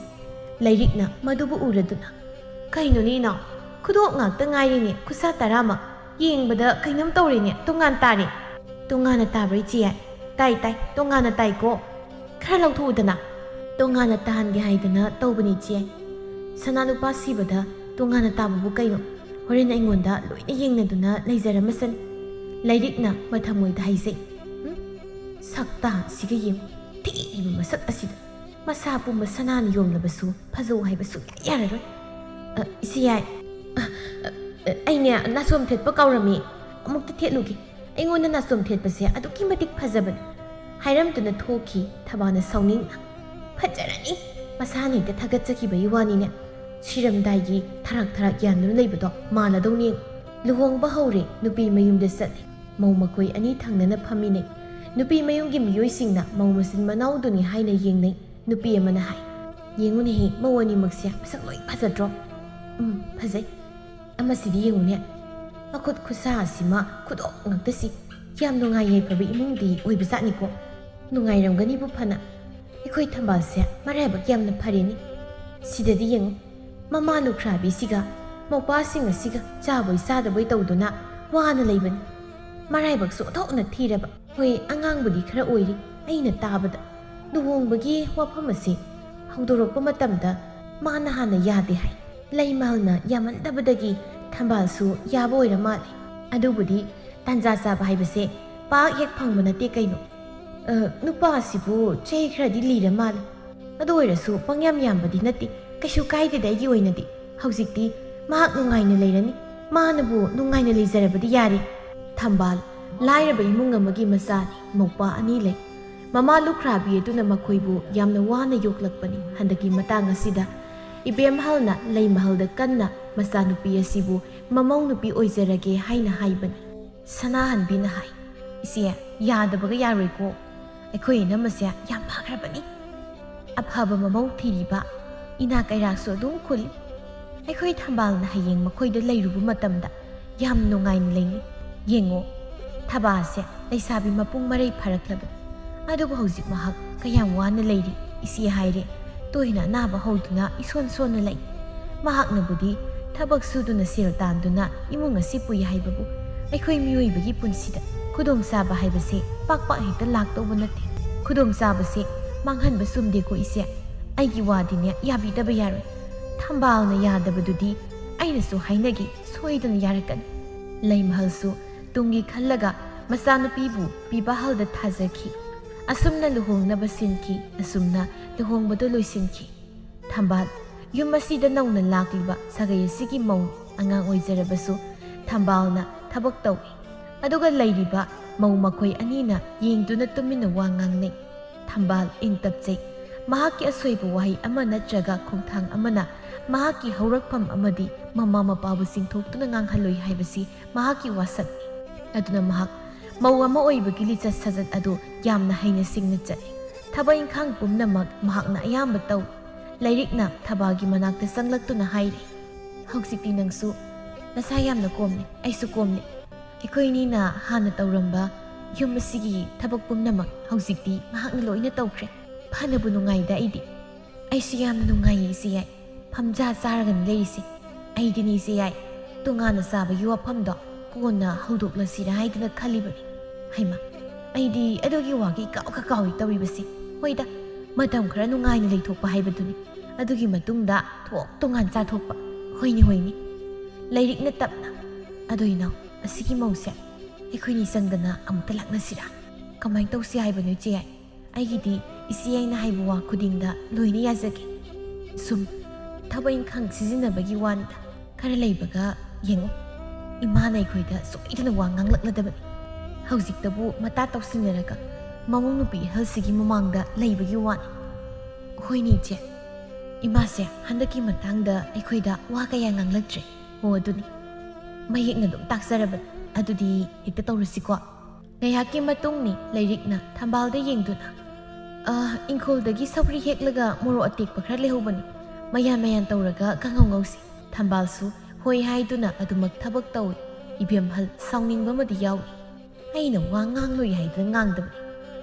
ꯂꯩꯔꯤꯛꯅ ꯃꯗꯨꯕꯨ ꯎꯔꯗꯨꯅ, "ꯀꯩꯅꯣꯅꯦ ꯏꯅꯥꯎ, ꯈꯨꯗꯣꯞ ꯉꯥꯛꯇ ꯉꯥꯏꯔꯦꯅꯦ, ꯈꯨꯠꯁꯥ ꯇꯔꯥꯃꯛ꯫ ꯌꯦꯡꯕꯗ ꯀꯩꯅꯣꯝ ꯇꯧꯔꯦꯅꯦ, ꯇꯣꯉꯥꯟ ꯇꯥꯔꯦ꯫" "ꯇꯣꯉꯥꯟꯅ ꯇꯥꯕ꯭ꯔꯥ ꯏꯆꯦ ꯌꯥꯏ?" "ꯇꯥꯏ ꯇꯥꯏ, ꯇꯣꯉꯥꯟꯅ ꯇꯥꯏꯀꯣ꯫ ꯈꯔ ꯂꯧꯊꯣꯛꯎꯗꯅ꯫" "ꯇꯣꯉꯥꯟꯅ ꯇꯥꯍꯟꯒꯦ ꯍꯥꯏꯗꯅ ꯇꯧꯕꯅꯤ ꯏꯆꯦ꯫ ꯁꯅꯥ ꯂꯨꯄꯥ ꯁꯤꯕꯗ ꯇꯣꯉꯥꯟꯅ ꯇꯥꯕꯕꯨ ꯀꯩꯅꯣ? ꯍꯣꯔꯦꯟ ꯑꯩꯉꯣꯟꯗ ꯂꯣꯏꯅ ꯌꯦꯡꯅꯗꯨꯅ ꯂꯩꯖꯔꯝꯃꯁꯅꯤ꯫" ꯂꯩꯔꯤꯛꯅ ꯃꯊꯃꯣꯏꯗ ꯍꯥꯏꯖꯩ꯫ "ꯎꯝ? ꯁꯛꯇꯥꯁꯤꯒ ꯌꯦꯡꯉꯨ, ꯊꯤꯔꯤꯕ ꯃꯁꯛ ꯑꯁꯤꯗ꯫ ꯃꯁꯥ ꯄꯨꯝꯕ ꯁꯅꯥꯅ ꯌꯣꯝꯂꯕꯁꯨ ꯐꯖꯧ ꯍꯥꯏꯕ ꯁꯨꯡꯌꯥ ꯌꯥꯔꯔꯣꯏ꯫" "ꯑ, ꯏꯆꯦ ꯌꯥꯏ, ꯑ, ꯑ, ꯑꯩꯅꯦ ꯅꯥꯆꯣꯝ ꯊꯦꯠꯄ ꯀꯥꯎꯔꯝꯃꯤ, ꯑꯃꯨꯛꯇ ꯊꯦꯠꯂꯨꯒꯦ꯫ ꯑꯩꯉꯣꯟꯗ ꯅꯥꯆꯣꯝ ꯊꯦꯠꯄꯁꯦ ꯑꯗꯨꯛꯀꯤ ꯃꯇꯤꯛ ꯐꯖꯕꯅꯤ꯫" ꯍꯥꯏꯔꯝꯗꯨꯅ ꯊꯣꯛꯈꯤ ꯊꯝꯕꯥꯜꯅ ꯁꯥꯎꯅꯤꯡꯅ꯫ "ꯐꯖꯔꯅꯤ, ꯃꯁꯥꯅ ꯍꯦꯛꯇ ꯊꯥꯒꯠꯆꯈꯤꯕꯒꯤ ꯋꯥꯅꯤꯅꯦ꯫ ꯁꯤꯔꯝꯗꯥꯏꯒꯤ ꯊꯔꯥꯛ ꯊꯔꯥꯛ ꯌꯥꯟꯗꯨꯅ ꯂꯩꯕꯗꯣ ꯃꯥꯜꯂꯗꯧꯅꯤ꯫ ꯂꯨꯍꯣꯡꯕ ꯍꯧꯔꯦ, ꯅꯨꯄꯤ ꯃꯌꯨꯝꯗ ꯆꯠꯂꯦ꯫ ꯃꯧ ꯃꯈꯣꯏ ꯑꯅꯤ ꯊꯪꯅꯅ ꯐꯝꯃꯤꯟꯅꯩ꯫ ꯅꯨꯄꯤ ꯃꯌꯨꯝꯒꯤ ꯃꯤꯑꯣꯏꯁꯤꯡꯅ ꯃꯧ ꯃꯆꯤꯟ ꯃꯅꯥꯎꯗꯨꯅꯤ ꯍꯥꯏꯅ ꯌꯦꯡꯅꯩ꯫ ꯅꯨꯄꯤ ꯑꯃꯅ ꯍꯥꯏ, "ꯌꯦꯡꯉꯨꯅꯦꯍꯦ, ꯃꯧ ꯑꯅꯤꯃꯛꯁꯦ ꯃꯁꯛ ꯂꯣꯏ ꯐꯖꯗ꯭ꯔꯣ?" "ꯎꯝ, ꯐꯖꯩ꯫ ꯑꯃꯁꯤꯗꯤ ꯌꯦꯡꯉꯨꯅꯦ, ꯃꯈꯨꯠ ꯈꯨꯠꯁꯥ ꯑꯁꯤꯃ ꯈꯨꯗꯣꯞ ꯉꯥꯛꯇ ꯁꯤ꯫ ꯌꯥꯝ ꯅꯨꯡꯉꯥꯏ ꯌꯥꯏꯐꯕ ꯏꯃꯨꯡꯗꯤ ꯑꯣꯏꯕꯖꯥꯠꯅꯤꯀꯣ꯫ ꯅꯨꯡꯉꯥꯏꯔꯝꯒꯅꯤꯕꯨ ꯐꯅ꯫ ꯑꯩꯈꯣꯏ ꯊꯝꯕꯥꯜꯁꯦ ꯃꯔꯥꯏꯕꯛ ꯌꯥꯝꯅ ꯐꯔꯦꯅꯦ꯫ ꯁꯤꯗꯗꯤ ꯌꯦꯡꯉꯨ, ꯃꯃꯥ ꯂꯨꯈ꯭ꯔꯥꯕꯤꯁꯤꯒ ꯃꯧꯄꯥꯁꯤꯡ ꯑꯁꯤꯒ ꯆꯥꯕꯣꯏ ꯆꯥꯗꯕꯣꯏ ꯇꯧꯗꯨꯅ ꯋꯥꯅ ꯂꯩꯕꯅꯤ꯫ ꯃꯔꯥꯏꯕꯛꯁꯨ ꯑꯣꯟꯊꯣꯛꯅ ꯊꯤꯔꯕ꯫ ꯍꯣꯏ, ꯑꯉꯥꯡꯕꯨꯗꯤ ꯈꯔ ꯑꯣꯏꯔꯤ꯫ ꯑꯩꯅ ꯇꯥꯕꯗ ꯂꯨꯍꯣꯡꯕꯒꯤ ꯋꯥꯐꯝ ꯑꯁꯤ ꯍꯧꯗꯣꯔꯛꯄ ꯃꯇꯝꯗ ꯃꯥꯅ ꯍꯥꯟꯅ ꯌꯥꯗꯦ ꯍꯥꯏ꯫ ꯂꯩꯃꯍꯜꯅ ꯌꯥꯃꯟꯗꯕꯗꯒꯤ ꯊꯝꯕꯥꯜꯁꯨ ꯌꯥꯕ ꯑꯣꯏꯔ ꯃꯥꯜꯂꯦ꯫ ꯑꯗꯨꯕꯨꯗꯤ ꯇꯥꯟꯖꯥ ꯆꯥꯕ ꯍꯥꯏꯕꯁꯦ ꯄꯥꯛ ꯍꯦꯛ ꯐꯪꯕ ꯅꯠꯇꯦ ꯀꯩꯅꯣ꯫ ꯑ, ꯅꯨꯄꯥ ꯑꯁꯤꯕꯨ ꯆꯍꯤ ꯈꯔꯗꯤ ꯂꯤꯔ ꯃꯥꯜꯂꯦ꯫ ꯑꯗꯨ ꯑꯣꯏꯔꯁꯨ ꯄꯪꯌꯥꯝ ꯌꯥꯝꯕꯗꯤ ꯅꯠꯇꯦ꯫ ꯀꯩꯁꯨ ꯀꯥꯏꯗꯦꯗ ꯑꯩꯒꯤ ꯑꯣꯏꯅꯗꯤ꯫ ꯍꯧꯖꯤꯛꯇꯤ ꯃꯍꯥꯛ ꯅꯨꯡꯉꯥꯏꯅ ꯂꯩꯔꯅꯤ꯫ ꯃꯥꯅꯕꯨ ꯅꯨꯡꯉꯥꯏꯅ ꯂꯩꯖꯔꯕꯗꯤ ꯌꯥꯔꯦ꯫" ꯊꯝꯕꯥꯜ ꯂꯥꯏꯔꯕ ꯏꯃꯨꯡ ꯑꯃꯒꯤ ꯃꯆꯥꯅꯤ꯫ ꯃꯧꯄꯥ ꯑꯅꯤ ꯂꯩ꯫ ꯃꯃꯥ ꯂꯨꯈ꯭ꯔꯥꯕꯤ ꯑꯗꯨꯅ ꯃꯈꯣꯏꯕꯨ ꯌꯥꯝꯅ ꯋꯥꯅ ꯌꯣꯛꯂꯛꯄꯅꯤ꯫ ꯍꯟꯗꯛꯀꯤ ꯃꯇꯥꯡ ꯑꯁꯤꯗ ꯏꯕꯦꯝꯍꯜꯅ ꯂꯩꯃꯍꯜꯗ ꯀꯟꯅ ꯃꯆꯥꯅꯨꯄꯤ ꯑꯁꯤꯕꯨ ꯃꯃꯧ ꯅꯨꯄꯤ ꯑꯣꯏꯖꯔꯒꯦ ꯍꯥꯏꯅ ꯍꯥꯏꯕꯅꯤ꯫ ꯁꯅꯥꯍꯟꯕꯤꯅ ꯍꯥꯏ, "ꯏꯆꯦ, ꯌꯥꯗꯕꯒ ꯌꯥꯔꯣꯏꯀꯣ꯫ ꯑꯩꯈꯣꯏ ꯏꯅꯝꯃꯁꯦ ꯌꯥꯝ ꯐꯈ꯭ꯔꯕꯅꯤ꯫ ꯑꯐꯕ ꯃꯃꯧ ꯊꯤꯔꯤꯕ, ꯏꯅꯥ ꯀꯩꯔꯥꯛꯁꯨ ꯑꯗꯨꯝ ꯈꯨꯜꯂꯤ꯫ ꯑꯩꯈꯣꯏ ꯊꯝꯕꯥꯜꯅ ꯍꯌꯦꯡ ꯃꯈꯣꯏꯗ ꯂꯩꯔꯨꯕ ꯃꯇꯝꯗ ꯌꯥꯝ ꯅꯨꯡꯉꯥꯏꯅ ꯂꯩꯅꯤ꯫ "ꯌꯦꯡꯉꯣ, ꯊꯕꯥꯁꯦ ꯂꯩꯁꯥꯕꯤ ꯃꯄꯨꯡ ꯃꯔꯩ ꯐꯥꯔꯛꯂꯕꯅꯤ꯫ ꯑꯗꯨꯕꯨ ꯍꯧꯖꯤꯛ ꯃꯍꯥꯛ ꯀꯌꯥꯝ ꯋꯥꯅ ꯂꯩꯔꯤ, ꯏꯆꯦ ꯍꯥꯏꯔꯦ꯫ ꯇꯣꯏꯅ ꯑꯅꯥꯕ ꯍꯧꯗꯨꯅ ꯏꯁꯣꯟ ꯁꯣꯟꯅ ꯂꯩ꯫ ꯃꯍꯥꯛꯅꯕꯨꯗꯤ ꯊꯕꯛ ꯁꯨꯗꯨꯅ ꯁꯦꯜ ꯇꯥꯟꯗꯨꯅ ꯏꯃꯨꯡ ꯑꯁꯤ ꯄꯨꯏ ꯍꯥꯏꯕꯕꯨ, ꯑꯩꯈꯣꯏ ꯃꯤꯑꯣꯏꯕꯒꯤ ꯄꯨꯟꯁꯤꯗ ꯈꯨꯗꯣꯡꯆꯥꯕ ꯍꯥꯏꯕꯁꯦ ꯄꯥꯛ ꯄꯥꯛ ꯍꯦꯛꯇ ꯂꯥꯛꯇꯧꯕ ꯅꯠꯇꯦ꯫ ꯈꯨꯗꯣꯡꯆꯥꯕꯁꯦ ꯃꯥꯡꯍꯟꯕ ꯆꯨꯝꯗꯦꯀꯣ ꯏꯆꯦ꯫ ꯑꯩꯒꯤ ꯋꯥꯗꯤꯅꯦ ꯌꯥꯕꯤꯗꯕ ꯌꯥꯔꯣꯏ꯫ ꯊꯝꯕꯥꯜꯅ ꯌꯥꯗꯕꯗꯨꯗꯤ ꯑꯩꯅꯁꯨ ꯍꯥꯏꯅꯒꯦ, ꯁꯣꯏꯗꯅ ꯌꯥꯔꯛꯀꯅꯤ꯫" ꯂꯩꯃꯍꯜꯁꯨ ꯇꯨꯡꯒꯤ ꯈꯜꯂꯒ ꯃꯆꯥꯅꯨꯄꯤꯕꯨ ꯄꯤꯕꯥꯍꯜꯗ ꯊꯥꯖꯈꯤ꯫ ꯑꯁꯨꯝꯅ ꯂꯨꯍꯣꯡꯅꯕ ꯁꯤꯟꯈꯤ, ꯑꯁꯨꯝꯅ ꯂꯨꯍꯣꯡꯕꯗꯨ ꯂꯣꯏꯁꯤꯟꯈꯤ꯫ ꯊꯝꯕꯥꯜ, ꯌꯨꯝ ꯑꯁꯤꯗ ꯅꯧꯅ ꯂꯥꯛꯂꯤꯕ ꯁꯥꯒꯩ ꯑꯁꯤꯒꯤ ꯃꯧ ꯑꯉꯥꯡ ꯑꯣꯏꯖꯔꯕꯁꯨ ꯊꯝꯕꯥꯜꯅ ꯊꯕꯛ ꯇꯧꯏ꯫ ꯑꯗꯨꯒ ꯂꯩꯔꯤꯕ ꯃꯧ ꯃꯈꯣꯏ ꯑꯅꯤꯅ ꯌꯦꯡꯗꯨꯅ ꯇꯨꯃꯤꯟꯅ ꯋꯥ ꯉꯥꯡꯅꯩ꯫ ꯊꯝꯕꯥꯜ ꯏꯪ ꯇꯞꯆꯩ꯫ ꯃꯍꯥꯛꯀꯤ ꯑꯁꯣꯏꯕ ꯋꯥꯍꯩ ꯑꯃ ꯅꯠꯇ꯭ꯔꯒ ꯈꯣꯡꯊꯥꯡ ꯑꯃꯅ ꯃꯍꯥꯛꯀꯤ ꯍꯧꯔꯛꯐꯝ ꯑꯃꯗꯤ ꯃꯃꯥ ꯃꯄꯥꯕꯨ ꯆꯤꯡꯊꯣꯛꯇꯨꯅ ꯉꯥꯡꯍꯜꯂꯣꯏ ꯍꯥꯏꯕꯁꯤ ꯃꯍꯥꯛꯀꯤ ꯋꯥꯁꯛꯅꯤ꯫ ꯑꯗꯨꯅ ꯃꯍꯥꯛ ꯃꯧ ꯑꯃ ꯑꯣꯏꯕꯒꯤ ꯂꯤꯆꯠ ꯁꯥꯖꯠ ꯑꯗꯨ ꯌꯥꯝꯅ ꯍꯩꯅ ꯁꯤꯡꯅ ꯆꯠꯂꯤ꯫ ꯊꯕꯛ ꯏꯪꯈꯥꯡ ꯄꯨꯝꯅꯃꯛ ꯃꯍꯥꯛꯅ ꯑꯌꯥꯝꯕ ꯇꯧꯏ꯫ ꯂꯥꯏꯔꯤꯛꯅ ꯊꯕꯥꯜꯒꯤ ꯃꯅꯥꯛꯇ ꯆꯪꯂꯛꯇꯨꯅ ꯍꯥꯏꯔꯤ, "ꯍꯧꯖꯤꯛꯇꯤ ꯅꯪꯁꯨ ꯅꯁꯥ ꯌꯥꯝꯅ ꯀꯣꯝꯂꯦ, ꯑꯩꯁꯨ ꯀꯣꯝꯂꯦ꯫ ꯑꯩꯈꯣꯏꯅꯤꯅ ꯍꯥꯟꯅ ꯇꯧꯔꯝꯕ ꯌꯨꯝ ꯑꯁꯤꯒꯤ ꯊꯕꯛ ꯄꯨꯝꯅꯃꯛ ꯍꯧꯖꯤꯛꯇꯤ ꯃꯍꯥꯛꯅ ꯂꯣꯏꯅ ꯇꯧꯈ꯭ꯔꯦ꯫ ꯐꯅꯕꯨ ꯅꯨꯡꯉꯥꯏꯗ ꯑꯩꯗꯤ꯫" "ꯑꯩꯁꯨ ꯌꯥꯝꯅ ꯅꯨꯡꯉꯥꯏꯌꯦ ꯏꯆꯦ ꯌꯥꯏ꯫ ꯐꯝꯖꯥ ꯆꯥꯔꯒꯅꯤ ꯂꯩꯔꯤꯁꯦ꯫ ꯑꯩꯗꯤꯅꯦ ꯏꯆꯦ ꯌꯥꯏ, ꯇꯣꯉꯥꯟꯅ ꯆꯥꯕꯒꯤ ꯋꯥꯐꯝꯗꯣ ꯀꯣꯟꯅ ꯍꯧꯗꯣꯛꯂꯁꯤꯔꯥ ꯍꯥꯏꯗꯅ ꯈꯜꯂꯤꯕꯅꯤ꯫" ꯍꯩꯃꯥ, ꯑꯩꯗꯤ ꯑꯗꯨꯒꯤ ꯋꯥꯒꯤ ꯀꯥꯎꯒ ꯀꯥꯎꯏ ꯇꯧꯔꯤꯕꯁꯤ꯫ ꯍꯣꯏꯗ, ꯃꯇꯝ ꯈꯔ ꯅꯨꯡꯉꯥꯏꯅ ꯂꯩꯊꯣꯛꯄ ꯍꯥꯏꯕꯗꯨꯅꯤ꯫ ꯑꯗꯨꯒꯤ ꯃꯇꯨꯡꯗ ꯊꯣꯛ ꯇꯣꯉꯥꯟ ꯆꯥꯊꯣꯛꯄ꯫ ꯍꯣꯏꯅꯦ, ꯍꯣꯏꯅꯦ꯫ ꯂꯥꯏꯔꯤꯛꯅ ꯇꯞꯅ, "ꯑꯗꯣ ꯏꯅꯥꯎ, ꯑꯁꯤꯒꯤ ꯃꯧꯁꯦ ꯑꯩꯈꯣꯏꯅꯤ ꯆꯪꯗꯅ ꯑꯃꯨꯛꯇ ꯂꯥꯛꯅꯁꯤꯔꯥ? ꯀꯃꯥꯏꯅ ꯇꯧꯁꯤ ꯍꯥꯏꯕꯅꯣ ꯏꯆꯦ ꯌꯥꯏ? ꯑꯩꯒꯤꯗꯤ ꯏꯆꯦ ꯌꯥꯏꯅ ꯍꯥꯏꯕ ꯋꯥ ꯈꯨꯗꯤꯡꯗ ꯂꯣꯏꯅ ꯌꯥꯖꯒꯦ꯫ ꯁꯨꯝ ꯊꯕꯛ ꯏꯪꯈꯥꯡ ꯁꯤꯖꯤꯟꯅꯕꯒꯤ ꯋꯥꯅꯤꯗ꯫ ꯈꯔ ꯂꯩꯕꯒ ꯌꯦꯡꯉꯨ, ꯏꯃꯥꯅ ꯑꯩꯈꯣꯏꯗ ꯁꯣꯏꯗꯅ ꯋꯥ ꯉꯥꯡꯂꯛꯂꯗꯕꯅꯤ꯫ ꯍꯧꯖꯤꯛꯇꯕꯨ ꯃꯇꯥ ꯇꯧꯁꯤꯟꯅꯔꯒ ꯃꯃꯧ ꯅꯨꯄꯤ ꯑꯍꯜꯁꯤꯒꯤ ꯃꯃꯥꯡꯗ ꯂꯩꯕꯒꯤ ꯋꯥꯅꯤ꯫" "ꯍꯣꯏꯅꯦ ꯏꯆꯦ, ꯏꯃꯥꯁꯦ ꯍꯟꯗꯛꯀꯤ ꯃꯇꯥꯡꯗ ꯑꯩꯈꯣꯏꯗ ꯋꯥ ꯀꯌꯥ ꯉꯥꯡꯂꯛꯇ꯭ꯔꯦ꯫ ꯑꯣ ꯑꯗꯨꯅꯤ, ꯃꯌꯦꯛꯅ ꯑꯗꯨꯝ ꯇꯥꯛꯆꯔꯕꯅꯤ꯫ ꯑꯗꯨꯗꯤ ꯍꯦꯛꯇ ꯇꯧꯔꯁꯤꯀꯣ꯫" ꯉꯥꯏꯍꯥꯛꯀꯤ ꯃꯇꯨꯡꯅꯤ꯫ ꯂꯥꯏꯔꯤꯛꯅ ꯊꯝꯕꯥꯜꯗ ꯌꯦꯡꯗꯨꯅ, "ꯑ, ꯏꯪꯈꯣꯜꯗꯒꯤ ꯁꯧꯒ꯭ꯔꯤ ꯍꯦꯛꯂꯒ ꯃꯣꯔꯣꯛ ꯑꯇꯦꯛꯄ ꯈꯔ ꯂꯩꯍꯧꯕꯅꯤ꯫ ꯃꯌꯥꯟ ꯃꯌꯥꯟ ꯇꯧꯔꯒ ꯀꯥꯡꯍꯧ ꯉꯧꯁꯤ꯫" ꯊꯝꯕꯥꯜꯁꯨ ꯍꯣꯏ ꯍꯥꯏꯗꯨꯅ ꯑꯗꯨꯃꯛ ꯊꯕꯛ ꯇꯧꯏ꯫ ꯏꯕꯦꯝꯍꯜ ꯁꯥꯎꯅꯤꯡꯕ ꯑꯃꯗꯤ ꯌꯥꯎꯏ꯫ ꯑꯩꯅ ꯋꯥ ꯉꯥꯡꯂꯣꯏ ꯍꯥꯏꯗꯨꯅ ꯉꯥꯡꯗꯕꯅꯤ꯫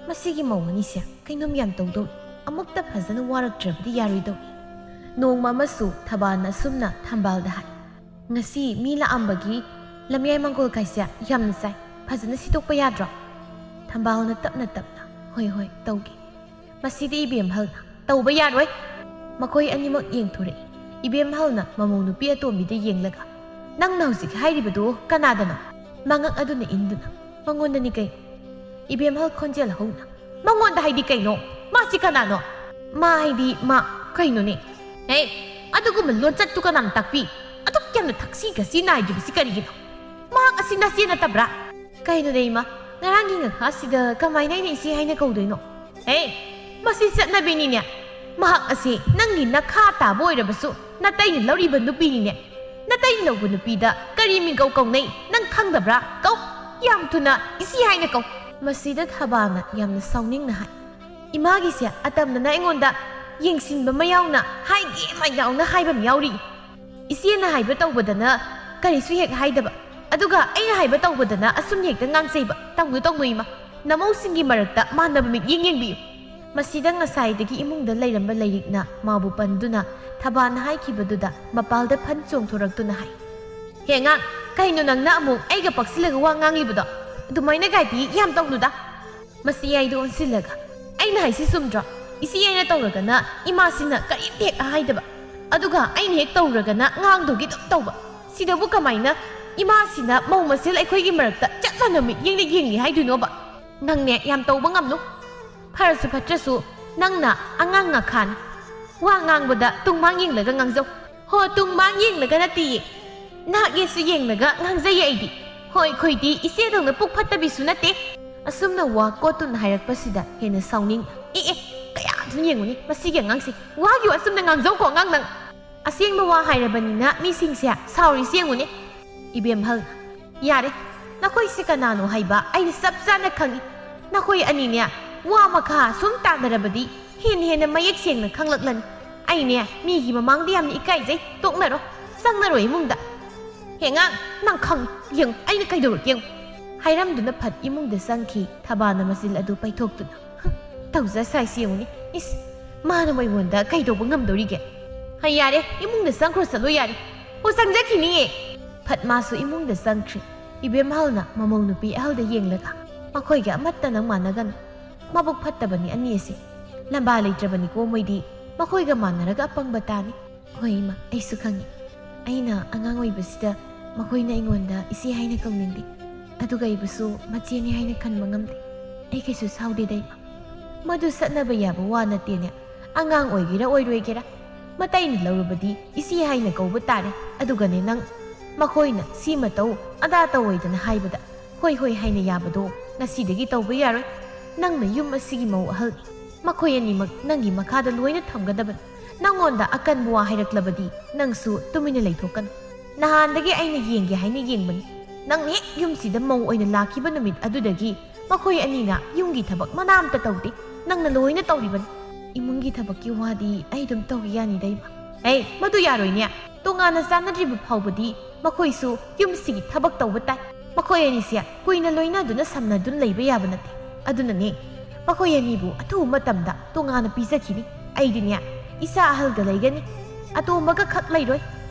ꯃꯁꯤꯒꯤ ꯃꯧ ꯑꯅꯤꯁꯦ ꯀꯩꯅꯣꯝ ꯌꯥꯝ ꯇꯧꯗꯧꯔꯤ꯫ ꯑꯃꯨꯛꯇ ꯐꯖꯅ ꯋꯥꯔꯛꯇ꯭ꯔꯕꯗꯤ ꯌꯥꯔꯣꯏꯗꯧꯔꯤ꯫ ꯅꯣꯡꯃ ꯑꯃꯁꯨ ꯊꯕꯥꯜꯅ ꯑꯁꯨꯝꯅ ꯊꯝꯕꯥꯜꯗ ꯍꯥꯏ, "ꯉꯁꯤ ꯃꯤ ꯂꯥꯛꯑꯝꯕꯒꯤ ꯂꯝꯌꯥꯏ ꯃꯪꯒꯣꯜ ꯀꯥꯏꯁꯦ ꯌꯥꯝꯅ ꯆꯥꯏ꯫ ꯐꯖꯅ ꯁꯤꯠꯇꯣꯛꯄ ꯌꯥꯗ꯭ꯔꯣ?" ꯊꯝꯕꯥꯜꯅ ꯇꯞꯅ ꯇꯞꯅ, "ꯍꯣꯏ, ꯍꯣꯏ, ꯇꯧꯒꯦ"꯫ ꯃꯁꯤꯗ ꯏꯕꯦꯝꯍꯜꯅ, "ꯇꯧꯕ ꯌꯥꯔꯣꯏ!" ꯃꯈꯣꯏ ꯑꯅꯤꯃꯛ ꯌꯦꯡꯊꯣꯔꯛꯏ꯫ ꯏꯕꯦꯝꯍꯜꯅ ꯃꯃꯧ ꯅꯨꯄꯤ ꯑꯇꯣꯝꯕꯤꯗ ꯌꯦꯡꯂꯒ, "ꯅꯪꯅ ꯍꯧꯖꯤꯛ ꯍꯥꯏꯔꯤꯕꯗꯨ ꯀꯅꯥꯗꯅꯣ?" ꯃꯉꯛ ꯑꯗꯨꯅ ꯏꯟꯗꯨꯅ, "ꯃꯉꯣꯟꯗꯅꯤ ꯀꯩꯅꯣ?" ꯏꯕꯦꯝꯍꯜ ꯈꯣꯟꯖꯦꯜ ꯍꯧꯅ, "ꯃꯉꯣꯟꯗ ꯍꯥꯏꯗꯤ ꯀꯩꯅꯣ? ꯃꯥꯁꯤ ꯀꯅꯥꯅꯣ?" "ꯃꯥ ꯍꯥꯏꯗꯤ ꯃꯥ ꯀꯩꯅꯣꯅꯦ?" "ꯍꯦ, ꯑꯗꯨꯒꯨꯝꯕ ꯂꯣꯟꯆꯠꯇꯨ ꯀꯅꯥꯅ ꯇꯥꯛꯄꯤ? ꯑꯗꯨꯛ ꯌꯥꯝꯅ ꯊꯛꯁꯤ ꯈꯥꯁꯤ ꯅꯥꯏꯗ꯭ꯔꯤꯕꯁꯤ ꯀꯔꯤꯒꯤꯅꯣ? ꯃꯍꯥꯛ ꯑꯁꯤ ꯅꯆꯦ ꯅꯠꯇꯕ꯭ꯔꯥ?" "ꯀꯩꯅꯣꯅꯦ ꯏꯃꯥ, ꯉꯔꯥꯡꯒꯤ ꯉꯈꯥꯁꯤꯗ ꯀꯃꯥꯏꯅ ꯑꯩꯅ ꯏꯆꯦ ꯍꯥꯏꯅ ꯀꯧꯗꯣꯏꯅꯣ?" "ꯍꯦ, ꯃꯁꯤ ꯆꯠꯅꯕꯤꯅꯤꯅꯦ꯫ ꯃꯍꯥꯛ ꯑꯁꯤ ꯅꯪꯒꯤ ꯅꯈꯥ ꯇꯥꯕ ꯑꯣꯏꯔꯕꯁꯨ ꯅꯇꯩꯅ ꯂꯧꯔꯤꯕ ꯅꯨꯄꯤꯅꯤꯅꯦ꯫ ꯅꯇꯩꯅ ꯂꯧꯕ ꯅꯨꯄꯤꯗ ꯀꯔꯤ ꯃꯤꯡꯒꯧ ꯀꯧꯅꯩ ꯅꯪ ꯈꯪꯗꯕ꯭ꯔꯥ? ꯀꯧ, ꯌꯥꯝ ꯊꯨꯅ ꯏꯆꯦ ꯍꯥꯏꯅ ꯀꯧ"꯫ ꯃꯁꯤꯗ ꯊꯕꯥꯅ ꯌꯥꯝꯅ ꯁꯥꯎꯅꯤꯡꯅ ꯍꯥꯏ, "ꯏꯃꯥꯒꯤꯁꯦ ꯑꯇꯝꯅꯅ ꯑꯩꯉꯣꯟꯗ ꯌꯦꯡꯁꯤꯟꯕ ꯑꯃ ꯌꯥꯎꯅ ꯍꯥꯏꯒꯦ ꯃꯥꯏꯗꯥꯎꯅ ꯍꯥꯏꯕ ꯑꯃ ꯌꯥꯎꯔꯤ꯫ ꯏꯆꯦꯅ ꯍꯥꯏꯕ ꯇꯧꯕꯗꯅ ꯀꯔꯤꯁꯨ ꯍꯦꯛ ꯍꯥꯏꯗꯕ, ꯑꯗꯨꯒ ꯑꯩꯅ ꯍꯥꯏꯕ ꯇꯧꯕꯗꯅ ꯑꯁꯨꯝ ꯍꯦꯛꯇ ꯉꯥꯡꯆꯩꯕ꯫ ꯇꯧꯅꯨ, ꯇꯧꯅꯨ ꯏꯃꯥ, ꯅꯃꯧꯁꯤꯡꯒꯤ ꯃꯔꯛꯇ ꯃꯥꯟꯅꯕ ꯃꯤꯠꯌꯦꯡ ꯌꯦꯡꯕꯤꯌꯨ"꯫ ꯃꯁꯤꯗ ꯉꯁꯥꯏꯗꯒꯤ ꯏꯃꯨꯡꯗ ꯂꯩꯔꯝꯕ ꯂꯩꯔꯤꯛꯅ ꯃꯥꯕꯨ ꯄꯟꯗꯨꯅ ꯊꯕꯥꯅ ꯍꯥꯏꯈꯤꯕꯗꯨꯗ ꯃꯄꯥꯜꯗ ꯐꯟ ꯆꯣꯡꯊꯣꯔꯛꯇꯨꯅ ꯍꯥꯏ, "ꯍꯦ ꯑꯉꯥꯡ, ꯀꯩꯅꯣ ꯅꯪꯅ ꯑꯃꯨꯛ ꯑꯩꯒ ꯄꯛꯁꯤꯜꯂꯒ ꯋꯥ ꯉꯥꯡꯂꯤꯕꯗꯣ? ꯑꯗꯨꯃꯥꯏꯅ ꯒꯥꯏꯗꯤ ꯌꯥꯝ ꯇꯧꯅꯨꯗ"꯫ ꯃꯁꯤ ꯑꯩꯗꯣ ꯑꯣꯟꯁꯤꯜꯂꯒ, "ꯑꯩꯅ ꯍꯥꯏꯁꯤ ꯆꯨꯝꯗ꯭ꯔꯣ? ꯏꯆꯦ ꯑꯩꯅ ꯇꯧꯔꯒꯅ ꯏꯃꯥꯁꯤꯅ ꯀꯔꯤꯝꯇ ꯍꯦꯛ ꯍꯥꯏꯗꯕ, ꯑꯗꯨꯒ ꯑꯩꯅ ꯍꯦꯛ ꯇꯧꯔꯒꯅ ꯉꯥꯡꯗꯨꯒꯤ ꯑꯗꯨꯝ ꯇꯧꯕ꯫ ꯁꯤꯗꯕꯨ ꯀꯃꯥꯏꯅ ꯏꯃꯥꯁꯤꯅ ꯃꯧ ꯃꯁꯦꯜ ꯑꯩꯈꯣꯏꯒꯤ ꯃꯔꯛꯇ ꯆꯞ ꯃꯥꯟꯅ ꯃꯤꯠꯌꯦꯡꯗ ꯌꯦꯡꯉꯤ ꯍꯥꯏꯗꯣꯏꯅꯣꯕ? ꯅꯪꯅꯦ ꯌꯥꯝ ꯇꯧꯕ ꯉꯝꯅꯨ꯫ ꯐꯔꯁꯨ ꯐꯠꯇ꯭ꯔꯁꯨ ꯅꯪꯅ ꯑꯉꯥꯡ ꯉꯥꯈꯥꯅꯤ꯫ ꯋꯥ ꯉꯥꯡꯕꯗ ꯇꯨꯡꯃꯥꯡ ꯌꯦꯡꯂꯒ ꯉꯥꯡꯖꯧ"꯫ "ꯍꯣ, ꯇꯨꯡꯃꯥꯡ ꯌꯦꯡꯂꯒ ꯅꯠꯇꯦꯌꯦ, ꯅꯍꯥꯛ ꯌꯦꯠꯁꯨ ꯌꯦꯡꯂꯒ ꯉꯥꯡꯖꯩꯌꯦ ꯑꯩꯗꯤ꯫ ꯍꯣꯏ, ꯑꯩꯈꯣꯏꯗꯤ ꯏꯆꯦꯗꯧꯅ ꯄꯨꯛ ꯐꯠꯇꯕꯤꯁꯨ ꯅꯠꯇꯦ"꯫ ꯑꯁꯨꯝꯅ ꯋꯥ ꯀꯣꯠꯇꯨꯅ ꯍꯥꯏꯔꯛꯄꯁꯤꯗ ꯍꯦꯟꯅ ꯁꯥꯎꯅꯤꯡ, "ꯑꯦ, ꯑꯦ, ꯀꯌꯥꯗꯨ ꯌꯦꯡꯉꯨꯅꯤ ꯃꯁꯤꯒꯤ ꯑꯉꯥꯡꯁꯦ꯫ ꯋꯥꯒꯤ ꯋꯥ ꯆꯨꯝꯅ ꯉꯥꯡꯖꯧꯀꯣ ꯑꯉꯥꯡ ꯅꯪ꯫ ꯑꯁꯦꯡꯕ ꯋꯥ ꯍꯥꯏꯔꯕꯅꯤꯅ ꯃꯤꯁꯤꯡꯁꯦ ꯁꯥꯎꯔꯤꯁꯤ ꯌꯦꯡꯉꯨꯅꯦ"꯫ ꯏꯕꯦꯝꯍꯜ, "ꯌꯥꯔꯦ, ꯅꯈꯣꯏꯁꯤ ꯀꯅꯥꯅꯣ ꯍꯥꯏꯕ ꯑꯩꯅ ꯆꯞ ꯆꯥꯅ ꯈꯪꯏ꯫ ꯅꯈꯣꯏ ꯑꯅꯤꯅꯦ ꯋꯥ ꯃꯈꯥ ꯁꯨꯝ ꯇꯥꯟꯅꯔꯕꯗꯤ ꯍꯦꯟꯅ ꯍꯦꯟꯅ ꯃꯌꯦꯛ ꯁꯦꯡꯅ ꯈꯪꯂꯛꯂꯅꯤ꯫ ꯑꯩꯅꯦ ꯃꯤꯒꯤ ꯃꯃꯥꯡꯗ ꯌꯥꯝꯅ ꯏꯀꯥꯏꯖꯩ꯫ ꯇꯣꯛꯅꯔꯣ, ꯆꯪꯅꯔꯣ ꯏꯃꯨꯡꯗ"꯫ "ꯍꯦ ꯑꯉꯥꯡ, ꯅꯪ ꯈꯪꯉꯤ, ꯌꯦꯡꯉꯨ, ꯑꯩꯅ ꯀꯩꯗꯧꯔꯒꯦ ꯌꯦꯡꯉꯨ"꯫ ꯍꯥꯏꯔꯝꯗꯨꯅ ꯐꯠ ꯏꯃꯨꯡꯗ ꯆꯪꯈꯤ, ꯊꯕꯥꯅ ꯃꯆꯤꯜ ꯑꯗꯨ ꯄꯩꯊꯣꯛꯇꯨꯅ꯫ "ꯍꯨꯝ, ꯇꯧꯖ ꯁꯥꯏꯁꯤ ꯌꯦꯡꯉꯨꯅꯦ, ꯏꯁ, ꯃꯥꯅ ꯑꯩꯉꯣꯟꯗ ꯀꯩꯗꯧꯕ ꯉꯝꯗꯧꯔꯤꯒꯦ?" "ꯍꯩ, ꯌꯥꯔꯦ, ꯏꯃꯨꯡꯗ ꯆꯪꯈ꯭ꯔꯣ, ꯆꯠꯂꯣ ꯌꯥꯔꯦ꯫ ꯑꯣ, ꯆꯪꯖꯈꯤꯅꯤꯌꯦ"꯫ ꯐꯠ ꯃꯥꯁꯨ ꯏꯃꯨꯡꯗ ꯆꯪꯈ꯭ꯔꯦ꯫ ꯏꯕꯦꯝꯍꯜꯅ ꯃꯃꯧ ꯅꯨꯄꯤ ꯑꯍꯜꯗ ꯌꯦꯡꯂꯒ, "ꯃꯈꯣꯏꯒ ꯑꯃꯠꯇ ꯅꯪ ꯃꯥꯟꯅꯒꯅꯨ꯫ ꯃꯕꯨꯛ ꯐꯠꯇꯕꯅꯤ ꯑꯅꯤ ꯑꯁꯦ꯫ ꯂꯝꯕꯥ ꯂꯩꯇ꯭ꯔꯕꯅꯤꯀꯣ ꯃꯣꯏꯗꯤ꯫ ꯃꯈꯣꯏꯒ ꯃꯥꯟꯅꯔꯒ ꯑꯄꯪꯕ ꯇꯥꯅꯤ"꯫ "ꯍꯣꯏ ꯏꯃꯥ, ꯑꯩꯁꯨ ꯈꯪꯉꯤ꯫ ꯑꯩꯅ ꯑꯉꯥꯡ ꯑꯣꯏꯕꯁꯤꯗ ꯃꯈꯣꯏꯅ ꯑꯩꯉꯣꯟꯗ ꯏꯆꯦ ꯍꯥꯏꯅ ꯀꯧꯅꯤꯡꯗꯦ꯫ ꯑꯗꯨꯒ ꯑꯩꯕꯨꯁꯨ ꯃꯆꯦꯅꯤ ꯍꯥꯏꯅ ꯈꯟꯕ ꯉꯝꯗꯦ꯫ ꯑꯩ ꯀꯩꯁꯨ ꯁꯥꯎꯗꯦꯗ ꯏꯃꯥ꯫ ꯃꯗꯨ ꯆꯠꯅꯕ ꯌꯥꯕ ꯋꯥ ꯅꯠꯇꯦꯅꯦ꯫ ꯑꯉꯥꯡ ꯑꯣꯏꯒꯦꯔꯥ ꯑꯣꯏꯔꯣꯏꯒꯦꯔꯥ, ꯃꯇꯩꯅ ꯂꯧꯔꯕꯗꯤ ꯏꯆꯦ ꯍꯥꯏꯅ ꯀꯧꯕ ꯇꯥꯔꯦ꯫ ꯑꯗꯨꯒꯅꯦ ꯅꯪ, ꯃꯈꯣꯏꯅ ꯁꯤꯃ ꯇꯧ, ꯑꯗꯥ ꯇꯧ ꯍꯥꯏꯗꯅ ꯍꯥꯏꯕꯗ ꯍꯣꯏ ꯍꯣꯏ ꯍꯥꯏꯅ ꯌꯥꯕꯗꯣ ꯉꯁꯤꯗꯒꯤ ꯇꯧꯕ ꯌꯥꯔꯣꯏ꯫ ꯅꯪꯅ ꯌꯨꯝ ꯑꯁꯤꯒꯤ ꯃꯧ ꯑꯍꯜꯅꯤ꯫ ꯃꯈꯣꯏ ꯑꯅꯤꯃꯛ ꯅꯪꯒꯤ ꯃꯈꯥꯗ ꯂꯣꯏꯅ ꯊꯝꯒꯗꯕꯅꯤ꯫ ꯅꯪꯉꯣꯟꯗ ꯑꯀꯟꯕ ꯋꯥ ꯍꯥꯏꯔꯛꯂꯕꯗꯤ ꯅꯪꯁꯨ ꯇꯨꯃꯤꯟꯅ ꯂꯩꯊꯣꯛꯀꯅꯨ꯫ ꯅꯍꯥꯟꯗꯒꯤ ꯑꯩꯅ ꯌꯦꯡꯒꯦ ꯍꯥꯏꯅ ꯌꯦꯡꯕꯅꯤ꯫ ꯅꯪꯅ ꯍꯦꯛ ꯌꯨꯝꯁꯤꯗ ꯃꯧ ꯑꯣꯏꯅ ꯂꯥꯛꯈꯤꯕ ꯅꯨꯃꯤꯠ ꯑꯗꯨꯗꯒꯤ ꯃꯈꯣꯏ ꯑꯅꯤꯅ ꯌꯨꯝꯒꯤ ꯊꯕꯛ ꯃꯅꯥ ꯑꯝꯇ ꯇꯧꯗꯦ꯫ ꯅꯪꯅ ꯂꯣꯏꯅ ꯇꯧꯔꯤꯕꯅꯤ꯫ ꯏꯃꯨꯡꯒꯤ ꯊꯕꯛꯀꯤ ꯋꯥꯗꯤ ꯑꯩ ꯑꯗꯨꯝ ꯇꯧ ꯌꯥꯅꯤꯗ ꯏꯃꯥ꯫ ꯑꯦ, ꯃꯗꯨ ꯌꯥꯔꯣꯏꯅꯦ꯫ ꯇꯣꯉꯥꯟꯅ ꯆꯥꯟꯅꯗ꯭ꯔꯤꯕ ꯐꯥꯎꯕꯗꯤ ꯃꯈꯣꯏꯁꯨ ꯌꯨꯝꯁꯤꯒꯤ ꯊꯕꯛ ꯇꯧꯕ ꯇꯥꯏ꯫ ꯃꯈꯣꯏ ꯑꯅꯤꯁꯦ ꯀꯨꯏꯅ ꯂꯣꯏꯅꯗꯨꯅ ꯁꯝꯅꯗꯨꯅ ꯂꯩꯕ ꯌꯥꯕ ꯅꯠꯇꯦ꯫ ꯑꯗꯨꯅꯅꯦ, ꯃꯈꯣꯏ ꯑꯅꯤꯕꯨ ꯑꯊꯨꯕ ꯃꯇꯝꯗ ꯇꯣꯉꯥꯟꯅ ꯄꯤꯖꯈꯤꯅꯤ꯫ ꯑꯩꯗꯤꯅꯦ, ꯏꯆꯥ ꯑꯍꯜꯒ ꯂꯩꯒꯅꯤ, ꯑꯇꯣꯝꯕꯒ ꯈꯛ ꯂꯩꯔꯣꯏ꯫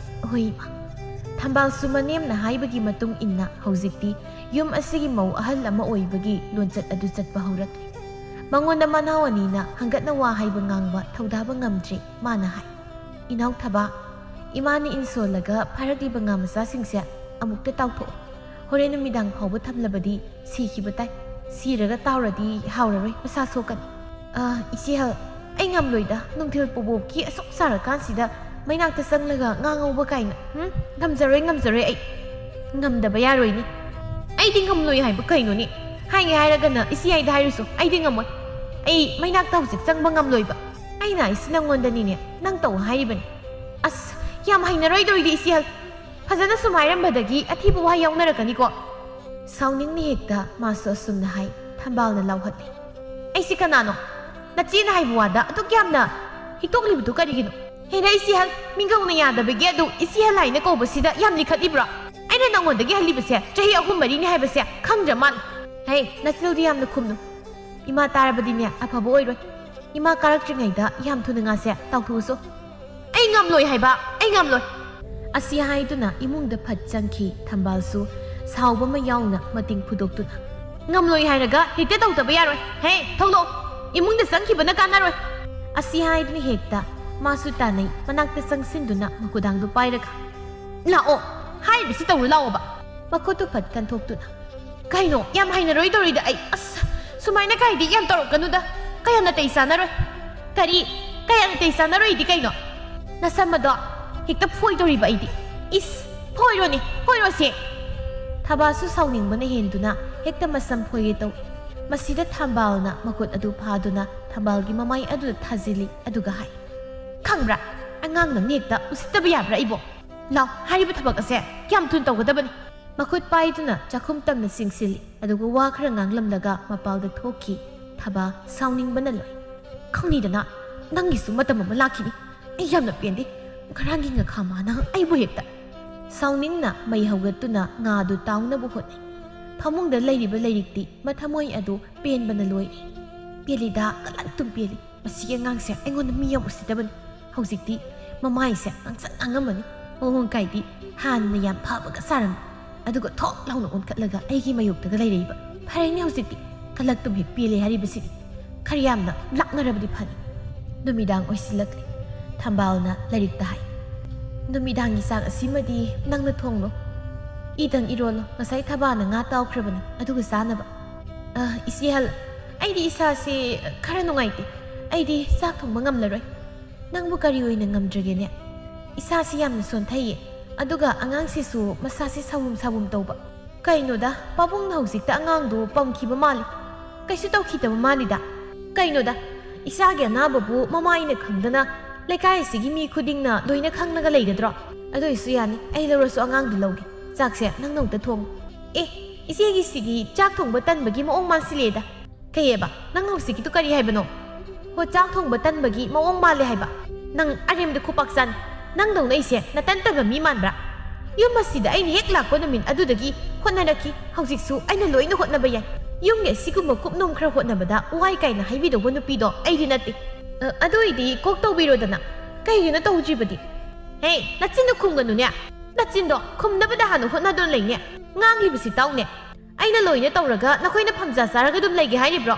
ꯍꯣꯏ ꯏꯃꯥ꯫ ꯊꯝꯕꯥꯜꯁꯨ ꯃꯅꯦꯝꯅ ꯍꯥꯏꯕꯒꯤ ꯃꯇꯨꯡ ꯏꯟꯅ ꯍꯧꯖꯤꯛꯇꯤ ꯌꯨꯝ ꯑꯁꯤꯒꯤ ꯃꯧ ꯑꯍꯜ ꯑꯃ ꯑꯣꯏꯕꯒꯤ ꯂꯣꯟꯆꯠ ꯑꯗꯨ ꯆꯠꯄ ꯍꯧꯔꯛꯂꯦ꯫ ꯃꯉꯣꯟꯗ ꯃꯅꯥꯎ ꯑꯅꯤꯅ ꯍꯪꯒꯠꯅ ꯋꯥ ꯍꯥꯏꯕ ꯉꯥꯡꯕ ꯊꯧꯗꯥꯕ ꯉꯝꯗ꯭ꯔꯦ꯫ ꯃꯥꯅ ꯍꯥꯏ, "ꯏꯅꯥꯎ ꯊꯕꯥ, ꯏꯃꯥꯅ ꯏꯟ ꯁꯣꯜꯂꯒ ꯐꯥꯔꯛꯂꯤꯕ ꯉꯥ ꯃꯆꯥꯁꯤꯡꯁꯦ ꯑꯃꯨꯛꯇ ꯇꯥꯎꯊꯣꯛꯑꯣ꯫ ꯍꯣꯔꯦꯟ ꯅꯨꯃꯤꯗꯥꯡ ꯐꯥꯎꯕ ꯊꯝꯂꯕꯗꯤ ꯁꯤꯈꯤꯕ ꯇꯥꯏ꯫ ꯁꯤꯔꯒ ꯇꯥꯎꯔꯗꯤ ꯍꯥꯎꯔꯔꯣꯏ, ꯃꯁꯥ ꯁꯣꯛꯀꯅꯤ"꯫ "ꯑ, ꯏꯆꯦ ꯑꯍꯜ, ꯑꯩ ꯉꯝꯂꯣꯏꯗ, ꯅꯨꯡꯊꯤꯜ ꯄꯣꯕꯣꯞꯀꯤ ꯑꯁꯨꯛ ꯁꯥꯔꯀꯥꯟꯁꯤꯗ ꯃꯩꯅꯥꯛꯇ ꯆꯪꯂꯒ ꯉꯥ ꯉꯧꯕ ꯀꯥꯏꯅ꯫ ꯎꯝ, ꯉꯝꯖꯔꯣꯏ, ꯉꯝꯖꯔꯣꯏ ꯑꯩ"꯫ "ꯉꯝꯗꯕ ꯌꯥꯔꯣꯏꯅꯦ"꯫ "ꯑꯩꯗꯤ ꯉꯝꯂꯣꯏ ꯍꯥꯏꯕ ꯀꯩꯅꯣꯅꯦ? ꯍꯥꯏꯒꯦ ꯍꯥꯏꯔꯒꯅ ꯏꯆꯦ ꯍꯥꯏꯗ ꯍꯥꯏꯔꯨꯁꯨ, ꯑꯩꯗꯤ ꯉꯝꯃꯣꯏ꯫ ꯑꯩ ꯃꯩꯅꯥꯛꯇ ꯍꯧꯖꯤꯛ ꯆꯪꯕ ꯉꯝꯂꯣꯏꯕ"꯫ "ꯑꯩꯅ ꯍꯥꯏꯁꯤ ꯅꯪꯉꯣꯟꯗꯅꯤꯅꯦ, ꯅꯪ ꯇꯧ ꯍꯥꯏꯔꯤꯕꯅꯤ"꯫ "ꯑꯁ, ꯌꯥꯝ ꯍꯩꯅꯔꯣꯏꯗꯧꯔꯤꯗꯤ ꯏꯆꯦ ꯑꯍꯜ꯫ ꯐꯖꯅ ꯁꯨꯝ ꯍꯥꯏꯔꯝꯕꯗꯒꯤ ꯑꯊꯤꯕ ꯋꯥꯍꯩ ꯌꯥꯎꯅꯔꯛꯀꯅꯤꯀꯣ"꯫ ꯁꯥꯎꯅꯤꯡꯅ ꯍꯦꯛꯇ ꯃꯥꯁꯨ ꯑꯁꯨꯝꯅ ꯍꯥꯏ꯫ ꯊꯝꯕꯥꯜꯅ ꯂꯥꯎꯍꯠꯂꯤ, "ꯑꯩꯁꯤ ꯀꯅꯥꯅꯣ? ꯅꯆꯦꯅ ꯍꯥꯏꯕ ꯋꯥꯗ ꯑꯗꯨꯛ ꯌꯥꯝꯅ ꯍꯤꯛꯇꯣꯛꯂꯤꯕꯗꯨ ꯀꯔꯤꯒꯤꯅꯣ?" ꯍꯦꯔꯥ ꯏꯆꯦꯍꯜ, ꯃꯤꯡꯒꯧꯅ ꯌꯥꯗꯕꯒꯤ ꯑꯗꯨ ꯏꯆꯦꯍꯜ ꯍꯥꯏꯅ ꯀꯧꯕꯁꯤꯗ ꯌꯥꯝ ꯂꯤꯈꯠꯂꯤꯕ꯭ꯔꯣ? ꯑꯩꯅ ꯅꯪꯉꯣꯟꯗꯒꯤ ꯍꯜꯂꯤꯕꯁꯦ ꯆꯍꯤ ꯑꯍꯨꯝ ꯃꯔꯤꯅꯤ ꯍꯥꯏꯕꯁꯦ ꯈꯪꯗ꯭ꯔ ꯃꯥꯜꯂꯦ꯫ ꯍꯦ, ꯅꯆꯤꯜꯗꯤ ꯌꯥꯝꯅ ꯈꯨꯝꯅꯨ꯫ ꯏꯃꯥ ꯇꯥꯔꯕꯗꯤꯅꯦ ꯑꯐꯕ ꯑꯣꯏꯔꯣꯏ꯫ ꯏꯃꯥ ꯀꯥꯔꯛꯇ꯭ꯔꯤꯉꯩꯗ ꯌꯥꯝ ꯊꯨꯅ ꯉꯥꯁꯦ ꯇꯥꯎꯊꯣꯛꯎꯁꯣ꯫ ꯑꯩ ꯉꯝꯂꯣꯏ ꯍꯥꯏꯕ, ꯑꯩ ꯉꯝꯂꯣꯏ꯫ ꯑꯁꯤ ꯍꯥꯏꯗꯨꯅ ꯏꯃꯨꯡꯗ ꯐꯠ ꯆꯪꯈꯤ ꯊꯝꯕꯥꯜꯁꯨ, ꯁꯥꯎꯕ ꯑꯃ ꯌꯥꯎꯅ ꯃꯇꯤꯡ ꯐꯨꯗꯣꯛꯇꯨꯅ꯫ ꯉꯝꯂꯣꯏ ꯍꯥꯏꯔꯒ ꯍꯦꯛꯇ ꯇꯧꯗꯕ ꯌꯥꯔꯣꯏ꯫ ꯍꯦ, ꯊꯣꯛꯂꯛꯑꯣ꯫ ꯏꯃꯨꯡꯗ ꯆꯪꯈꯤꯕꯅ ꯀꯥꯟꯅꯔꯣꯏ꯫ ꯑꯁꯤ ꯍꯥꯏꯗꯨꯅ ꯍꯦꯛꯇ ꯃꯥꯁꯨ ꯇꯥꯅꯩ, ꯃꯅꯥꯛꯇ ꯆꯪꯁꯤꯟꯗꯨꯅ ꯃꯈꯨꯗꯥꯡꯗꯨ ꯄꯥꯏꯔꯒ, "ꯂꯥꯛꯑꯣ, ꯍꯥꯏꯔꯤꯕꯁꯤ ꯇꯧꯔꯨ ꯂꯥꯛꯑꯣꯕ"꯫ ꯃꯈꯨꯠꯇꯨ ꯐꯠ ꯀꯟꯊꯣꯛꯇꯨꯅ, "ꯀꯩꯅꯣ, ꯌꯥꯝ ꯍꯩꯅꯔꯣꯏꯗꯧꯔꯤꯗ ꯑꯩ꯫ ꯑꯁ, ꯁꯨꯃꯥꯏꯅ ꯀꯥꯏꯗꯤ ꯌꯥꯝ ꯇꯧꯔꯛꯀꯅꯨꯗ꯫ ꯀꯌꯥ ꯅꯥꯇꯩ ꯆꯥꯅꯔꯣꯏ"꯫ "ꯀꯔꯤ? ꯀꯌꯥ ꯅꯥꯇꯩ ꯆꯥꯅꯔꯣꯏꯗꯤ ꯀꯩꯅꯣ? ꯅꯁꯝ ꯑꯗꯣ ꯍꯦꯛꯇ ꯐꯣꯏꯗꯧꯔꯤꯕ ꯑꯩꯗꯤ"꯫ "ꯏꯁ, ꯐꯣꯏꯔꯣꯅꯦ, ꯐꯣꯏꯔꯣꯁꯦ"꯫ ꯊꯕꯥꯁꯨ ꯁꯥꯎꯅꯤꯡꯕꯅ ꯍꯦꯟꯗꯨꯅ ꯍꯦꯛꯇ ꯃꯁꯝ ꯐꯣꯏꯒꯦ ꯇꯧꯏ꯫ ꯃꯁꯤꯗ ꯊꯝꯕꯥꯜꯅ ꯃꯈꯨꯠ ꯑꯗꯨ ꯐꯥꯗꯨꯅ ꯊꯝꯕꯥꯜꯒꯤ ꯃꯃꯥꯏ ꯑꯗꯨꯗ ꯊꯥꯖꯤꯜꯂꯤ, ꯑꯗꯨꯒ ꯍꯥꯏ, "ꯈꯪꯕ꯭ꯔꯥ, ꯑꯉꯥꯡ ꯅꯪꯅ ꯍꯦꯛꯇ ꯎꯁꯤꯠꯇꯕ ꯌꯥꯕ꯭ꯔꯥ ꯑꯩꯕꯣ? ꯂꯥꯎ, ꯍꯥꯏꯔꯤꯕ ꯊꯕꯛ ꯑꯁꯦ ꯀꯌꯥꯝ ꯊꯨꯅ ꯇꯧꯒꯗꯕꯅꯤ"꯫ ꯃꯈꯨꯠ ꯄꯥꯏꯗꯨꯅ ꯆꯥꯛꯈꯨꯝ ꯇꯝꯅ ꯆꯤꯡꯁꯤꯜꯂꯤ, ꯑꯗꯨꯒ ꯋꯥ ꯈꯔ ꯉꯥꯡꯂꯝꯂꯒ ꯃꯄꯥꯜꯗ ꯊꯣꯛꯈꯤ꯫ ꯊꯕꯥ ꯁꯥꯎꯅꯤꯡꯕꯅ ꯂꯣꯏ꯫ "ꯈꯪꯅꯤꯗꯅ, ꯅꯪꯒꯤꯁꯨ ꯃꯇꯝ ꯑꯃ ꯂꯥꯛꯈꯤꯅꯤ꯫ ꯑꯩ ꯌꯥꯝꯅ ꯄꯦꯟꯗꯦ꯫ ꯉꯔꯥꯡꯒꯤ ꯉꯈꯥ ꯃꯥꯅ ꯑꯩꯕꯨ ꯍꯦꯛꯇ"꯫ ꯁꯥꯎꯅꯤꯡꯅ ꯃꯩ ꯍꯧꯒꯠꯇꯨꯅ ꯉꯥꯗꯨ ꯇꯥꯎꯅꯕ ꯍꯣꯠꯅꯩ꯫ ꯐꯃꯨꯡꯗ ꯂꯩꯔꯤꯕ ꯂꯥꯏꯔꯤꯛꯇꯤ ꯃꯊꯃꯣꯏ ꯑꯗꯨ ꯄꯦꯟꯕꯅ ꯂꯣꯏꯔꯦ꯫ "ꯄꯦꯜꯂꯤꯗ, ꯀꯂꯛꯇꯨꯝ ꯄꯦꯜꯂꯤ꯫ ꯃꯁꯤꯒꯤ ꯑꯉꯥꯡꯁꯦ ꯑꯩꯉꯣꯟꯗ ꯃꯤ ꯌꯥꯝ ꯎꯁꯤꯠꯇꯕꯅꯤ꯫ ꯍꯧꯖꯤꯛꯇꯤ ꯃꯃꯥꯏꯁꯦ ꯉꯥꯡꯁꯪ ꯉꯥꯡꯉꯝꯃꯅꯤ꯫ ꯃꯑꯣꯡ ꯀꯥꯏꯗꯤ ꯍꯥꯟꯅ ꯌꯥꯝ ꯐꯕꯒ ꯁꯥꯔꯝꯃꯤ꯫ ꯑꯗꯨꯒ ꯊꯣꯛ ꯂꯥꯎꯅ ꯑꯣꯟꯈꯠꯂꯒ ꯑꯩꯒꯤ ꯃꯥꯌꯣꯛꯇꯒ ꯂꯩꯔꯛꯏꯕ꯫ ꯐꯔꯦꯅꯦ ꯍꯧꯖꯤꯛꯇꯤ, ꯀꯂꯛꯇꯨꯝ ꯍꯦꯛ ꯄꯦꯜꯂꯦ ꯍꯥꯏꯔꯤꯕꯁꯤꯗꯤ꯫ ꯈꯔ ꯌꯥꯝꯅ ꯂꯥꯛꯅꯔꯕꯗꯤ ꯐꯅꯤ"꯫ ꯅꯨꯃꯤꯗꯥꯡ ꯑꯣꯏꯁꯤꯜꯂꯛꯂꯦ꯫ ꯊꯝꯕꯥꯜꯅ ꯂꯥꯏꯔꯤꯛꯇ ꯍꯥꯏ, "ꯅꯨꯃꯤꯗꯥꯡꯒꯤ ꯆꯥꯛ ꯑꯁꯤꯃꯗꯤ ꯅꯪꯅ ꯊꯣꯡꯂꯣ꯫ ꯏꯗꯪ ꯏꯔꯣꯜꯂꯣ꯫ ꯉꯁꯥꯏ ꯊꯕꯥꯅ ꯉꯥ ꯇꯥꯎꯈ꯭ꯔꯕꯅꯤ, ꯑꯗꯨꯒ ꯆꯥꯅꯕ"꯫ "ꯑ, ꯏꯆꯦꯍꯜ, ꯑꯩꯗꯤ ꯏꯁꯥꯁꯦ ꯈꯔ ꯅꯨꯡꯉꯥꯏꯇꯦ꯫ ꯑꯩꯗꯤ ꯆꯥꯛ ꯊꯣꯡꯕ ꯉꯝꯂꯔꯣꯏ"꯫ "ꯅꯪꯕꯨ ꯀꯔꯤ ꯑꯣꯏꯅ ꯉꯝꯗ꯭ꯔꯒꯦꯅꯦ? ꯏꯁꯥꯁꯤ ꯌꯥꯝꯅ ꯁꯣꯟꯊꯩꯌꯦ, ꯑꯗꯨꯒ ꯑꯉꯥꯡꯁꯤꯁꯨ ꯃꯁꯥꯁꯤ ꯁꯥꯎꯝ ꯁꯥꯎꯝ ꯇꯧꯕ"꯫ "ꯀꯩꯅꯣꯗ, ꯄꯥꯕꯨꯡꯅ ꯍꯧꯖꯤꯛꯇ ꯑꯉꯥꯡꯗꯨ ꯄꯝꯈꯤꯕ ꯃꯥꯜꯂꯤ꯫ ꯀꯩꯁꯨ ꯇꯧꯈꯤꯗꯕ ꯃꯥꯜꯂꯤꯗ"꯫ "ꯀꯩꯅꯣꯗ, ꯏꯆꯥꯒꯤ ꯑꯅꯥꯕꯕꯨ ꯃꯃꯥ ꯑꯩꯅ ꯈꯪꯗꯅ ꯂꯩꯀꯥꯏ ꯑꯁꯤꯒꯤ ꯃꯤ ꯈꯨꯗꯤꯡꯅ ꯂꯣꯏꯅ ꯈꯪꯂꯒ ꯂꯩꯒꯗ꯭ꯔꯣ? ꯑꯗꯨ ꯑꯣꯏꯁꯨ ꯌꯥꯅꯤ, ꯑꯩ ꯂꯧꯔꯁꯨ ꯑꯉꯥꯡꯗꯨ ꯂꯧꯒꯦ꯫ ꯆꯥꯛꯁꯦ ꯅꯪꯅ ꯑꯃꯨꯛꯇ ꯊꯣꯡꯉꯨ"꯫ "ꯑꯦ, ꯏꯆꯦꯒꯤꯁꯤꯗꯤ ꯆꯥꯛ ꯊꯣꯡꯕ ꯇꯟꯕꯒꯤ ꯃꯑꯣꯡ ꯃꯥꯟꯁꯤꯜꯂꯛꯑꯦꯗ"꯫ "ꯀꯩꯑꯕ? ꯅꯪ ꯍꯧꯖꯤꯛꯀꯤꯗꯨ ꯀꯔꯤ ꯍꯥꯏꯕꯅꯣ?" "ꯍꯣ, ꯆꯥꯛ ꯊꯣꯡꯕ ꯇꯟꯕꯒꯤ ꯃꯑꯣꯡ ꯃꯥꯜꯂꯦ ꯍꯥꯏꯕ"꯫ ꯅꯪ ꯑꯔꯦꯝꯕꯗ ꯈꯨꯄꯥꯛ ꯆꯥꯅꯤ꯫ ꯅꯪꯗꯧꯅ ꯑꯩꯁꯦ ꯅꯇꯟ ꯇꯟꯕ ꯃꯤ ꯃꯥꯟꯕ꯭ꯔꯥ? ꯌꯨꯝ ꯑꯁꯤꯗ ꯑꯩꯅ ꯍꯦꯛ ꯂꯥꯛꯄ ꯅꯨꯃꯤꯠ ꯑꯗꯨꯗꯒꯤ ꯍꯣꯠꯅꯔꯛꯈꯤ꯫ ꯍꯧꯖꯤꯛꯁꯨ ꯑꯩꯅ ꯂꯣꯏꯅ ꯍꯣꯠꯅꯕ ꯌꯥꯏ꯫ ꯌꯨꯝꯒꯤ ꯑꯁꯤꯒꯨꯝꯕ ꯀꯨꯞꯅꯣꯝ ꯈꯔ ꯍꯣꯠꯅꯕꯗ ꯋꯥꯏ ꯀꯥꯏꯅ ꯍꯥꯏꯕꯤꯗꯧꯕ ꯅꯨꯄꯤꯗꯣ ꯑꯩꯗꯤ ꯅꯠꯇꯦ꯫ ꯑ, ꯑꯗꯨ ꯑꯣꯏꯗꯤ ꯀꯣꯛ ꯇꯧꯕꯤꯔꯣꯗꯅ꯫ ꯀꯩꯒꯤꯅꯣ ꯇꯧꯗ꯭ꯔꯤꯕꯗꯤ? ꯍꯦ, ꯅꯆꯤꯟꯗꯣ ꯈꯨꯝꯒꯅꯨꯅꯦ꯫ ꯅꯆꯤꯟꯗꯣ ꯈꯨꯝꯅꯕꯗ ꯍꯥꯟꯅ ꯍꯣꯠꯅꯗꯨꯅ ꯂꯩꯅꯦ꯫ ꯉꯥꯡꯂꯤꯕꯁꯤ ꯇꯥꯎꯅꯦ꯫ ꯑꯩꯅ ꯂꯣꯏꯅ ꯇꯧꯔꯒ ꯅꯈꯣꯏꯅ ꯐꯝꯖꯥ ꯆꯥꯔꯒ ꯑꯗꯨꯝ ꯂꯩꯒꯦ ꯍꯥꯏꯔꯤꯕ꯭ꯔꯣ?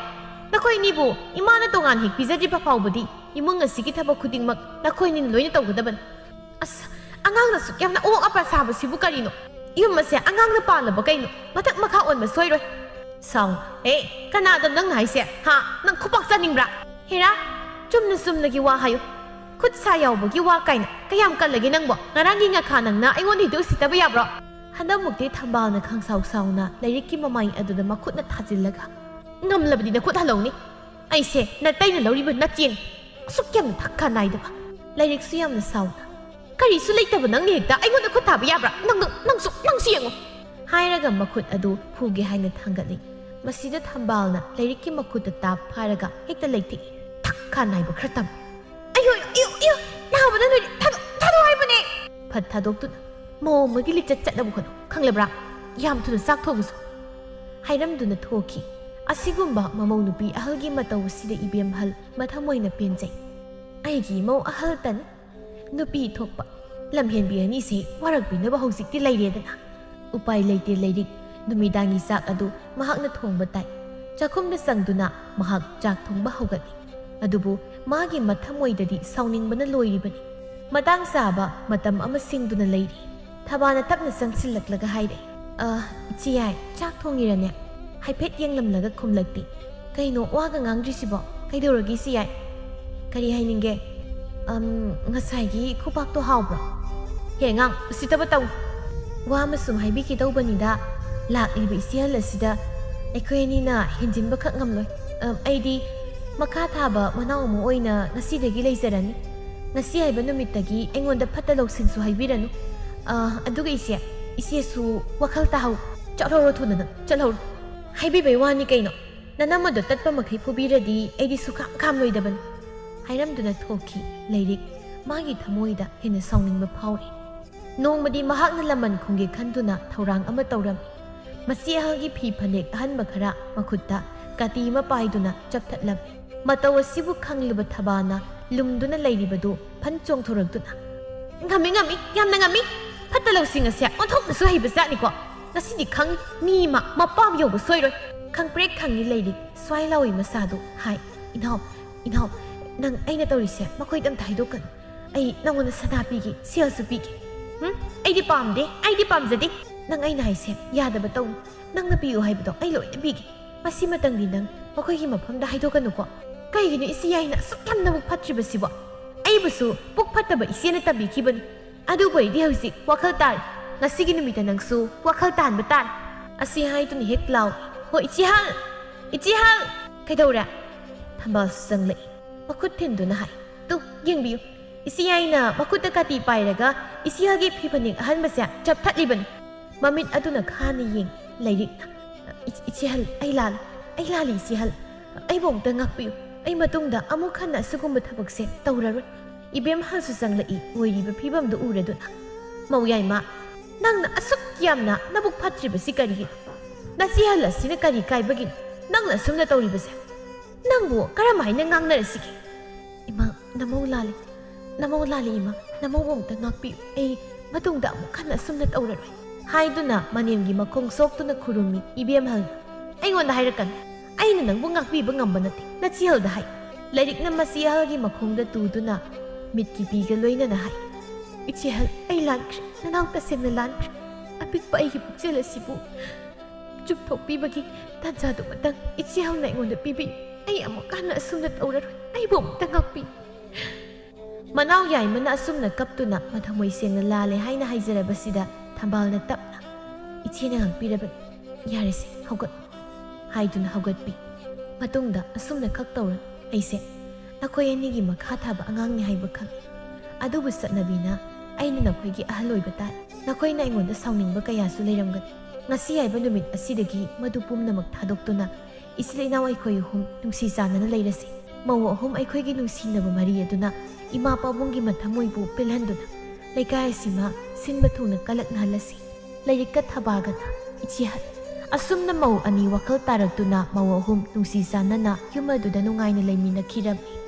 ꯅꯈꯣꯏ ꯑꯅꯤꯕꯨ ꯏꯃꯥꯅ ꯇꯣꯉꯥꯟ ꯍꯦꯛ ꯄꯤꯖꯗ꯭ꯔꯤꯕ ꯐꯥꯎꯕꯗꯤ ꯏꯃꯨꯡ ꯑꯁꯤꯒꯤ ꯊꯕꯛ ꯈꯨꯗꯤꯡꯃꯛ ꯅꯈꯣꯏꯅꯤꯅ ꯂꯣꯏꯅ ꯇꯧꯒꯗꯕꯅꯤ꯫ ꯑꯁ, ꯑꯉꯥꯡꯅ ꯑꯁꯨꯛ ꯌꯥꯝꯅ ꯑꯋꯣꯛ ꯑꯄꯥ ꯁꯥꯕꯁꯤꯕꯨ ꯀꯔꯤꯅꯣ? ꯌꯨꯝ ꯑꯁꯦ ꯑꯉꯥꯡꯅ ꯄꯥꯜꯂꯕ ꯀꯩꯅꯣ? ꯃꯊꯛ ꯃꯈꯥ ꯑꯣꯟꯕ ꯁꯣꯏꯔꯣꯏ꯫ ꯁꯥꯎ꯫ ꯑꯦ, ꯀꯅꯥꯗꯣ ꯅꯪꯅ ꯍꯥꯏꯁꯦ? ꯍꯥ? ꯅꯪ ꯈꯨꯄꯥꯛ ꯆꯥꯅꯤꯡꯕ꯭ꯔꯥ? ꯍꯦꯔꯥ, ꯆꯨꯝꯅ ꯆꯨꯝꯅꯒꯤ ꯋꯥ ꯍꯥꯏꯌꯨ꯫ ꯈꯨꯠ ꯁꯥ ꯌꯥꯎꯕꯒꯤ ꯋꯥ ꯀꯥꯏꯅ ꯀꯌꯥꯝ ꯀꯜꯂꯒꯦ ꯅꯪꯕꯣ? ꯉꯔꯥꯡꯒꯤ ꯉꯥꯈꯥ ꯅꯪꯅ ꯑꯩꯉꯣꯟꯗ ꯍꯦꯛꯇ ꯎꯁꯤꯠꯇꯕ ꯌꯥꯕ꯭ꯔꯣ? ꯍꯟꯗꯛꯃꯨꯛꯇꯤ ꯊꯝꯕꯥꯜꯅ ꯈꯪꯁꯥꯎ ꯁꯥꯎꯅ ꯂꯥꯏꯔꯤꯛꯀꯤ ꯃꯃꯥꯏ ꯑꯗꯨꯗ ꯃꯈꯨꯠꯅ ꯊꯥꯖꯤꯜꯂꯒ, "ꯉꯝꯂꯕꯗꯤ ꯅꯈꯨꯠ ꯍꯜꯂꯧꯅꯤ꯫ ꯑꯩꯁꯦ ꯅꯇꯩꯅ ꯂꯧꯔꯤꯕ ꯅꯆꯦꯅꯤ꯫ ꯑꯁꯨꯛ ꯌꯥꯝꯅ ꯊꯛ ꯈꯥ ꯅꯥꯏꯗꯕ, ꯂꯥꯏꯔꯤꯛꯁꯨ ꯌꯥꯝꯅ ꯁꯥꯎꯅ, ꯀꯔꯤꯁꯨ ꯂꯩꯇꯕ ꯅꯪꯅ ꯍꯦꯛꯇ ꯑꯩꯉꯣꯟꯗ ꯈꯨꯠ ꯊꯥꯕ ꯌꯥꯕ꯭ꯔꯥ? ꯅꯪ, ꯅꯪ, ꯅꯪꯁꯨ, ꯅꯪꯁꯨ ꯌꯦꯡꯉꯨ!" ꯍꯥꯏꯔꯒ ꯃꯈꯨꯠ ꯑꯗꯨ ꯐꯨꯒꯦ ꯍꯥꯏꯅ ꯊꯥꯡꯒꯠꯂꯤ꯫ ꯃꯁꯤꯗ ꯊꯝꯕꯥꯜꯅ ꯂꯥꯏꯔꯤꯛꯀꯤ ꯃꯈꯨꯠꯇ ꯇꯥꯞ ꯐꯥꯔꯒ ꯍꯦꯛꯇ ꯂꯩꯊꯦꯛꯏ꯫ "ꯊꯛ ꯈꯥ ꯅꯥꯏꯕ ꯈꯔ ꯇꯝꯃꯨ!" "ꯑꯌꯣ, ꯑꯌꯣ, ꯑꯌꯣ, ꯅꯥꯕꯅ ꯂꯣꯏꯔꯦ! ꯊꯥꯗꯣꯛ, ꯊꯥꯗꯣꯛ ꯍꯥꯏꯕꯅꯦ!" ꯐꯠ ꯊꯥꯗꯣꯛꯇꯨꯅ ꯃꯑꯣꯡ ꯑꯃꯒꯤ ꯂꯤꯆꯠ ꯆꯠꯅꯕ ꯍꯣꯠꯅꯧ, ꯈꯪꯂꯕ꯭ꯔꯥ? ꯌꯥꯝ ꯊꯨꯅ ꯆꯥꯛ ꯊꯣꯡꯉꯨꯁꯨ꯫ ꯍꯥꯏꯔꯝꯗꯨꯅ ꯊꯣꯛꯈꯤ꯫ ꯑꯁꯤꯒꯨꯝꯕ ꯃꯃꯧ ꯅꯨꯄꯤ ꯑꯍꯜꯒꯤ ꯃꯇꯧ ꯑꯁꯤꯗ ꯏꯕꯦꯝꯍꯜ ꯃꯊꯃꯣꯏꯅ ꯄꯦꯟꯖꯩ꯫ ꯑꯩꯒꯤ ꯏꯃꯧ ꯑꯍꯜꯇꯅꯤ꯫ ꯅꯨꯄꯤ ꯊꯣꯛꯄ ꯂꯝꯍꯦꯟꯕꯤ ꯑꯅꯤꯁꯦ ꯋꯥꯔꯛꯄꯤꯅꯕ ꯍꯧꯖꯤꯛꯇꯤ ꯂꯩꯔꯦꯗꯅ꯫ ꯎꯄꯥꯏ ꯂꯩꯇꯦ ꯂꯩꯔꯤꯛ꯫ ꯅꯨꯃꯤꯗꯥꯡꯒꯤ ꯆꯥꯛ ꯑꯗꯨ ꯃꯍꯥꯛꯅ ꯊꯣꯡꯕ ꯇꯥꯏ꯫ ꯆꯥꯛꯈꯨꯝꯗ ꯆꯪꯗꯨꯅ ꯃꯍꯥꯛ ꯆꯥꯛ ꯊꯣꯡꯕ ꯍꯧꯒꯠꯂꯤ꯫ ꯑꯗꯨꯕꯨ ꯃꯥꯒꯤ ꯃꯊꯃꯣꯏꯗꯗꯤ ꯁꯥꯎꯅꯤꯡꯕꯅ ꯂꯣꯏꯔꯤꯕꯅꯤ꯫ ꯃꯇꯥꯡ ꯆꯥꯕ ꯃꯇꯝ ꯑꯃ ꯁꯤꯡꯗꯨꯅ ꯂꯩꯔꯤ꯫ ꯊꯕꯥꯅ ꯇꯞꯅ ꯆꯪꯁꯤꯜꯂꯛꯂꯒ ꯍꯥꯏꯔꯦ, "ꯑ, ꯏꯆꯦ ꯌꯥꯏ, ꯆꯥꯛ ꯊꯣꯡꯉꯤꯔꯅꯦ?" ꯍꯥꯏꯐꯦꯠ ꯌꯦꯡꯂꯝꯂꯒ ꯈꯨꯝꯂꯛꯇꯦ꯫ "ꯀꯩꯅꯣ ꯋꯥꯒ ꯉꯥꯡꯗ꯭ꯔꯤꯁꯤꯕꯣ? ꯀꯩꯗꯧꯔꯒꯦ ꯏꯆꯦ ꯌꯥꯏ? ꯀꯔꯤ ꯍꯥꯏꯅꯤꯡꯒꯦ? ꯑꯝ, ꯉꯁꯥꯏꯒꯤ ꯈꯨꯕꯥꯛꯇꯣ ꯍꯥꯎꯕ꯭ꯔꯣ?" "ꯍꯦ ꯑꯉꯥꯡ, ꯎꯁꯤꯠꯇꯕ ꯇꯧ꯫ ꯋꯥ ꯑꯃ ꯁꯨꯝ ꯍꯥꯏꯕꯤꯒꯦ ꯇꯧꯕꯅꯤꯗ, ꯂꯥꯛꯂꯤꯕ ꯏꯆꯦꯍꯜ ꯑꯁꯤꯗ ꯑꯩꯈꯣꯏ ꯑꯅꯤꯅ ꯍꯦꯟꯖꯤꯟꯕꯈꯛ ꯉꯝꯂꯣꯏ꯫ ꯑꯝ, ꯑꯩꯗꯤ ꯃꯈꯥ ꯊꯥꯕ ꯃꯅꯥꯎ ꯑꯃ ꯑꯣꯏꯅ ꯉꯁꯤꯗꯒꯤ ꯂꯩꯖꯔꯅꯤ꯫ ꯉꯁꯤ ꯍꯥꯏꯕ ꯅꯨꯃꯤꯠꯇꯒꯤ ꯑꯩꯉꯣꯟꯗ ꯐꯠꯇ ꯂꯧꯁꯤꯡꯁꯨ ꯍꯥꯏꯕꯤꯔꯅꯨ꯫ ꯑ, ꯑꯗꯨꯒ ꯏꯆꯦ, ꯏꯆꯦꯁꯨ ꯋꯥꯈꯜ ꯇꯥꯍꯧ꯫ ꯆꯠꯍꯧꯔꯣ ꯊꯨꯅ ꯅꯪ, ꯆꯠꯍꯧꯔꯣ꯫ ꯍꯥꯏꯕꯤꯕꯩ ꯋꯥꯅꯤ ꯀꯩꯅꯣ꯫ ꯅꯅꯝꯃꯗꯣ ꯇꯠꯄ ꯃꯈꯩ ꯐꯨꯕꯤꯔꯗꯤ ꯑꯩꯗꯤ ꯁꯨꯈꯥꯝ ꯈꯥꯝꯂꯣꯏꯗꯕꯅꯤ꯫ ꯍꯥꯏꯔꯝꯗꯨꯅ ꯊꯣꯛꯈꯤ ꯂꯩꯔꯤꯛ꯫ ꯃꯥꯒꯤ ꯊꯃꯣꯏꯗ ꯍꯦꯟꯅ ꯁꯥꯎꯅꯤꯡꯕ ꯐꯥꯎꯔꯤ꯫ ꯅꯣꯡꯃꯗꯤ ꯃꯍꯥꯛꯅ ꯂꯃꯟ ꯈꯨꯝꯒꯦ ꯈꯟꯗꯨꯅ ꯊꯧꯔꯥꯡ ꯑꯃ ꯇꯧꯔꯝꯃꯤ꯫ ꯃꯆꯦ ꯑꯍꯜꯒꯤ ꯐꯤ ꯐꯅꯦꯛ ꯑꯍꯟꯕ ꯈꯔ ꯃꯈꯨꯠꯇ ꯀꯥꯇꯤ ꯑꯃ ꯄꯥꯏꯗꯨꯅ ꯆꯞꯊꯠꯂꯝꯃꯤ꯫ ꯃꯇꯧ ꯑꯁꯤꯕꯨ ꯈꯪꯂꯤꯕ ꯊꯕꯥꯅ ꯂꯨꯝꯗꯨꯅ ꯂꯩꯔꯤꯕꯗꯨ ꯐꯟ ꯆꯣꯡꯊꯣꯔꯛꯇꯨꯅ, "ꯉꯝꯃꯤ, ꯉꯝꯃꯤ, ꯌꯥꯝꯅ ꯉꯝꯃꯤ꯫ ꯐꯠꯇ ꯂꯧꯁꯤꯡ ꯑꯁꯦ ꯑꯣꯟꯊꯣꯛꯅꯁꯨ ꯍꯩꯕ ꯖꯥꯠꯅꯤꯀꯣ꯫ ꯉꯁꯤꯗꯤ ꯈꯪꯉꯤ, ꯃꯤ ꯑꯃ ꯃꯄꯥꯝ ꯌꯧꯕ ꯁꯣꯏꯔꯣꯏ꯫" ꯈꯪꯄ꯭ꯔꯦꯛ ꯈꯪꯉꯤ ꯂꯩꯔꯤꯛ ꯁ꯭ꯋꯥꯏ ꯂꯥꯎꯏ ꯃꯁꯥꯗꯨ ꯍꯥꯏ, "ꯏꯅꯥꯎ, ꯏꯅꯥꯎ, ꯅꯪ ꯑꯩꯅ ꯇꯧꯔꯤꯁꯦ ꯃꯈꯣꯏꯗ ꯑꯝꯇ ꯍꯥꯏꯗꯣꯛꯀꯅꯨ꯫ ꯑꯩ ꯅꯪꯉꯣꯟꯗ ꯁꯅꯥ ꯄꯤꯒꯦ, ꯁꯦꯜꯁꯨ ꯄꯤꯒꯦ꯫" "ꯍꯨꯝ? ꯑꯩꯗꯤ ꯄꯥꯝꯗꯦ, ꯑꯩꯗꯤ ꯄꯥꯝꯖꯗꯦ꯫ ꯅꯪ ꯑꯩꯅ ꯍꯥꯏꯁꯦ ꯌꯥꯗꯕ ꯇꯧꯅꯨ꯫ ꯅꯪꯅ ꯄꯤꯌꯨ ꯍꯥꯏꯕꯗꯣ ꯑꯩ ꯂꯣꯏꯅ ꯄꯤꯒꯦ꯫ ꯃꯁꯤꯃꯇꯪꯗꯤ ꯅꯪ ꯃꯈꯣꯏꯒꯤ ꯃꯐꯝꯗ ꯍꯥꯏꯗꯣꯛꯀꯅꯨꯀꯣ꯫" "ꯀꯩꯒꯤꯅꯣ ꯏꯆꯦ ꯌꯥꯏꯅ ꯑꯁꯨꯛ ꯌꯥꯝꯅ ꯃꯕꯨꯛ ꯐꯠꯇ꯭ꯔꯤꯕꯁꯤꯕꯣ? ꯑꯩꯕꯨꯁꯨ ꯄꯨꯛ ꯐꯠꯇꯕ ꯏꯆꯦꯅ ꯇꯝꯕꯤꯈꯤꯕꯅꯤ꯫ ꯑꯗꯨꯕꯨ ꯑꯩꯗꯤ ꯍꯧꯖꯤꯛ ꯋꯥꯈꯜ ꯇꯥꯔꯦ꯫ ꯉꯁꯤꯒꯤ ꯅꯨꯃꯤꯠꯇ ꯅꯪꯁꯨ ꯋꯥꯈꯜ ꯇꯥꯍꯟꯕ ꯇꯥꯔꯦ꯫" ꯑꯁꯤ ꯍꯥꯏꯗꯨꯅ ꯍꯦꯛ ꯂꯥꯎ, "ꯍꯣ, ꯏꯆꯦꯍꯜ! ꯏꯆꯦꯍꯜ!" "ꯀꯩꯗꯧꯔꯦ?" ꯊꯝꯕꯥꯜꯁꯨ ꯆꯪꯂꯛꯏ꯫ ꯃꯈꯨꯠ ꯊꯤꯟꯗꯨꯅ ꯍꯥꯏ, "ꯇꯨ, ꯌꯦꯡꯕꯤꯌꯨ꯫ ꯏꯆꯦ ꯌꯥꯏꯅ ꯃꯈꯨꯠꯇ ꯀꯥꯇꯤ ꯄꯥꯏꯔꯒ ꯏꯆꯦꯍꯜꯒꯤ ꯐꯤ ꯐꯅꯦꯛ ꯑꯍꯟꯕꯁꯦ ꯆꯞꯊꯠꯂꯤꯕꯅꯤ꯫" ꯃꯃꯤꯠ ꯑꯗꯨꯅ ꯈꯥꯅ ꯌꯦꯡ ꯂꯩꯔꯤꯛꯅ, "ꯏꯆꯦꯍꯜ, ꯑꯩ ꯂꯥꯜꯂꯦ꯫ ꯑꯩ ꯂꯥꯜꯂꯦ, ꯏꯆꯦꯍꯜ꯫ ꯑꯩꯕꯨ ꯑꯃꯨꯛꯇ ꯉꯥꯛꯄꯤꯌꯨ꯫ ꯑꯩ ꯃꯇꯨꯡꯗ ꯑꯃꯨꯛ ꯍꯟꯅ ꯑꯁꯤꯒꯨꯝꯕ ꯊꯕꯛꯁꯦ ꯇꯧꯔꯔꯣꯏ꯫" ꯏꯕꯦꯝꯍꯜꯁꯨ ꯆꯪꯂꯛꯏ꯫ ꯑꯣꯏꯔꯤꯕ ꯐꯤꯕꯝꯗꯨ ꯎꯔꯗꯨꯅ, "ꯃꯧ ꯌꯥꯏꯃ, ꯅꯪꯅ ꯑꯁꯨꯛ ꯌꯥꯝꯅ ꯅꯕꯨꯛ ꯐꯠꯇ꯭ꯔꯤꯕꯁꯤ ꯀꯔꯤꯒꯤꯅꯣ? ꯅꯆꯦꯍꯜ ꯑꯁꯤꯅ ꯀꯔꯤ ꯀꯥꯏꯕꯒꯤꯅꯣ ꯅꯪꯅ ꯑꯁꯨꯝꯅ ꯇꯧꯔꯤꯕꯁꯦ? ꯅꯪꯕꯨ ꯀꯔꯝ ꯍꯥꯏꯅ ꯉꯥꯡꯅꯔꯁꯤꯒꯦ?" "ꯏꯃꯥ, ꯅꯃꯧ ꯂꯥꯜꯂꯦ꯫ ꯅꯃꯧ ꯂꯥꯜꯂꯦ, ꯏꯃꯥ꯫ ꯅꯃꯧꯕꯨ ꯑꯃꯨꯛꯇ ꯉꯥꯛꯄꯤꯌꯨ꯫ ꯑꯩ ꯃꯇꯨꯡꯗ ꯑꯃꯨꯛ ꯍꯟꯅ ꯑꯁꯨꯝꯅ ꯇꯧꯔꯔꯣꯏ", ꯍꯥꯏꯗꯨꯅ ꯃꯅꯦꯝꯒꯤ ꯃꯈꯣꯡ ꯁꯣꯛꯇꯨꯅ ꯈꯨꯔꯨꯝꯃꯤ ꯏꯕꯦꯝꯍꯜꯅ꯫ "ꯑꯩꯉꯣꯟꯗ ꯍꯥꯏꯔꯛꯀꯅꯨ꯫ ꯑꯩꯅ ꯅꯪꯕꯨ ꯉꯥꯛꯄꯤꯕ ꯉꯝꯕ ꯅꯠꯇꯦ꯫ ꯅꯆꯦꯍꯜꯗ ꯍꯥꯏ꯫" ꯂꯩꯔꯤꯛꯅ ꯃꯆꯦ ꯑꯍꯜꯒꯤ ꯃꯈꯣꯡꯗ ꯇꯨꯗꯨꯅ ꯃꯤꯠꯀꯤ ꯄꯤꯒ ꯂꯣꯏꯅꯅ ꯍꯥꯏ, "ꯏꯆꯦꯍꯜ, ꯑꯩ ꯂꯥꯟꯈ꯭ꯔꯦ꯫ ꯅꯅꯥꯎ ꯇꯁꯦꯡꯅ ꯂꯥꯟꯈ꯭ꯔꯦ꯫ ꯑꯄꯤꯛꯄ ꯑꯩꯒꯤ ꯄꯨꯛꯆꯦꯜ ꯑꯁꯤꯕꯨ ꯆꯨꯝꯊꯣꯛꯄꯤꯕꯒꯤ ꯇꯥꯟꯖꯥꯗꯨꯃꯇꯪ ꯏꯆꯦꯍꯜꯅ ꯑꯩꯉꯣꯟꯗ ꯄꯤꯕꯤꯌꯨ꯫ ꯑꯩ ꯑꯃꯨꯛ ꯍꯟꯅ ꯑꯁꯨꯝꯅ ꯇꯧꯔꯔꯣꯏ꯫ ꯑꯩꯕꯨ ꯑꯃꯨꯛꯇ ꯉꯥꯛꯄꯤꯌꯨ꯫" ꯃꯅꯥꯎ ꯌꯥꯏꯃꯅ ꯑꯁꯨꯝꯅ ꯀꯞꯇꯨꯅ ꯃꯊꯃꯣꯏ ꯁꯦꯡꯅ ꯂꯥꯜꯂꯦ ꯍꯥꯏꯅ ꯍꯥꯏꯖꯔꯕꯁꯤꯗ ꯊꯝꯕꯥꯜꯅ ꯇꯞꯅ, "ꯏꯆꯦꯅ ꯉꯥꯛꯄꯤꯔꯕꯅꯤ꯫ ꯌꯥꯔꯦꯁꯦ, ꯍꯧꯒꯠꯂꯣ", ꯍꯥꯏꯗꯨꯅ ꯍꯧꯒꯠꯄꯤ꯫ ꯃꯇꯨꯡꯗ ꯑꯁꯨꯝꯅ ꯈꯛ ꯇꯧꯔ ꯑꯩꯁꯦ ꯅꯈꯣꯏ ꯑꯅꯤꯒꯤ ꯃꯈꯥ ꯊꯥꯕ ꯑꯉꯥꯡꯅꯤ ꯍꯥꯏꯕ ꯈꯪꯏ꯫ ꯑꯗꯨꯕꯨ ꯆꯠꯅꯕꯤꯅ ꯑꯩꯅ ꯅꯈꯣꯏꯒꯤ ꯑꯍꯜ ꯑꯣꯏꯕ ꯇꯥꯏ꯫ ꯅꯈꯣꯏꯅ ꯑꯩꯉꯣꯟꯗ ꯁꯥꯎꯅꯤꯡꯕ ꯀꯌꯥꯁꯨ ꯂꯩꯔꯝꯒꯅꯤ꯫ ꯉꯁꯤ ꯍꯥꯏꯕ ꯅꯨꯃꯤꯠ ꯑꯁꯤꯗꯒꯤ ꯃꯗꯨ ꯄꯨꯝꯅꯃꯛ ꯊꯥꯗꯣꯛꯇꯨꯅ ꯏꯆꯤꯜ ꯏꯅꯥꯎ ꯑꯩꯈꯣꯏ ꯑꯍꯨꯝ ꯅꯨꯡꯁꯤ ꯆꯥꯟꯅꯅ ꯂꯩꯔꯁꯤ꯫ ꯃꯧ ꯑꯍꯨꯝ ꯑꯩꯈꯣꯏꯒꯤ ꯅꯨꯡꯁꯤꯅꯕ ꯃꯔꯤ ꯑꯗꯨꯅ ꯏꯃꯥ ꯄꯥꯕꯨꯡꯒꯤ ꯃꯊꯃꯣꯏꯕꯨ ꯄꯦꯜꯍꯟꯗꯨꯅ ꯂꯩꯀꯥꯏ ꯑꯁꯤꯃ ꯁꯤꯟꯕ ꯊꯨꯡꯅ ꯀꯜꯂꯛꯅꯍꯜꯂꯁꯤ꯫ ꯂꯥꯏꯔꯤꯛꯀ ꯊꯕꯥꯒꯅ ꯏꯆꯦ ꯍꯠ-꯫ ꯑꯁꯨꯝꯅ ꯃꯧ ꯑꯅꯤ ꯋꯥꯈꯜ ꯇꯥꯔꯛꯇꯨꯅ ꯃꯧ ꯑꯍꯨꯝ ꯅꯨꯡꯁꯤ ꯆꯥꯟꯅꯅ ꯌꯨꯝ ꯑꯗꯨꯗ ꯅꯨꯡꯉꯥꯏꯅ ꯂꯩꯃꯤꯟꯅꯈꯤꯔꯝꯃꯤ꯫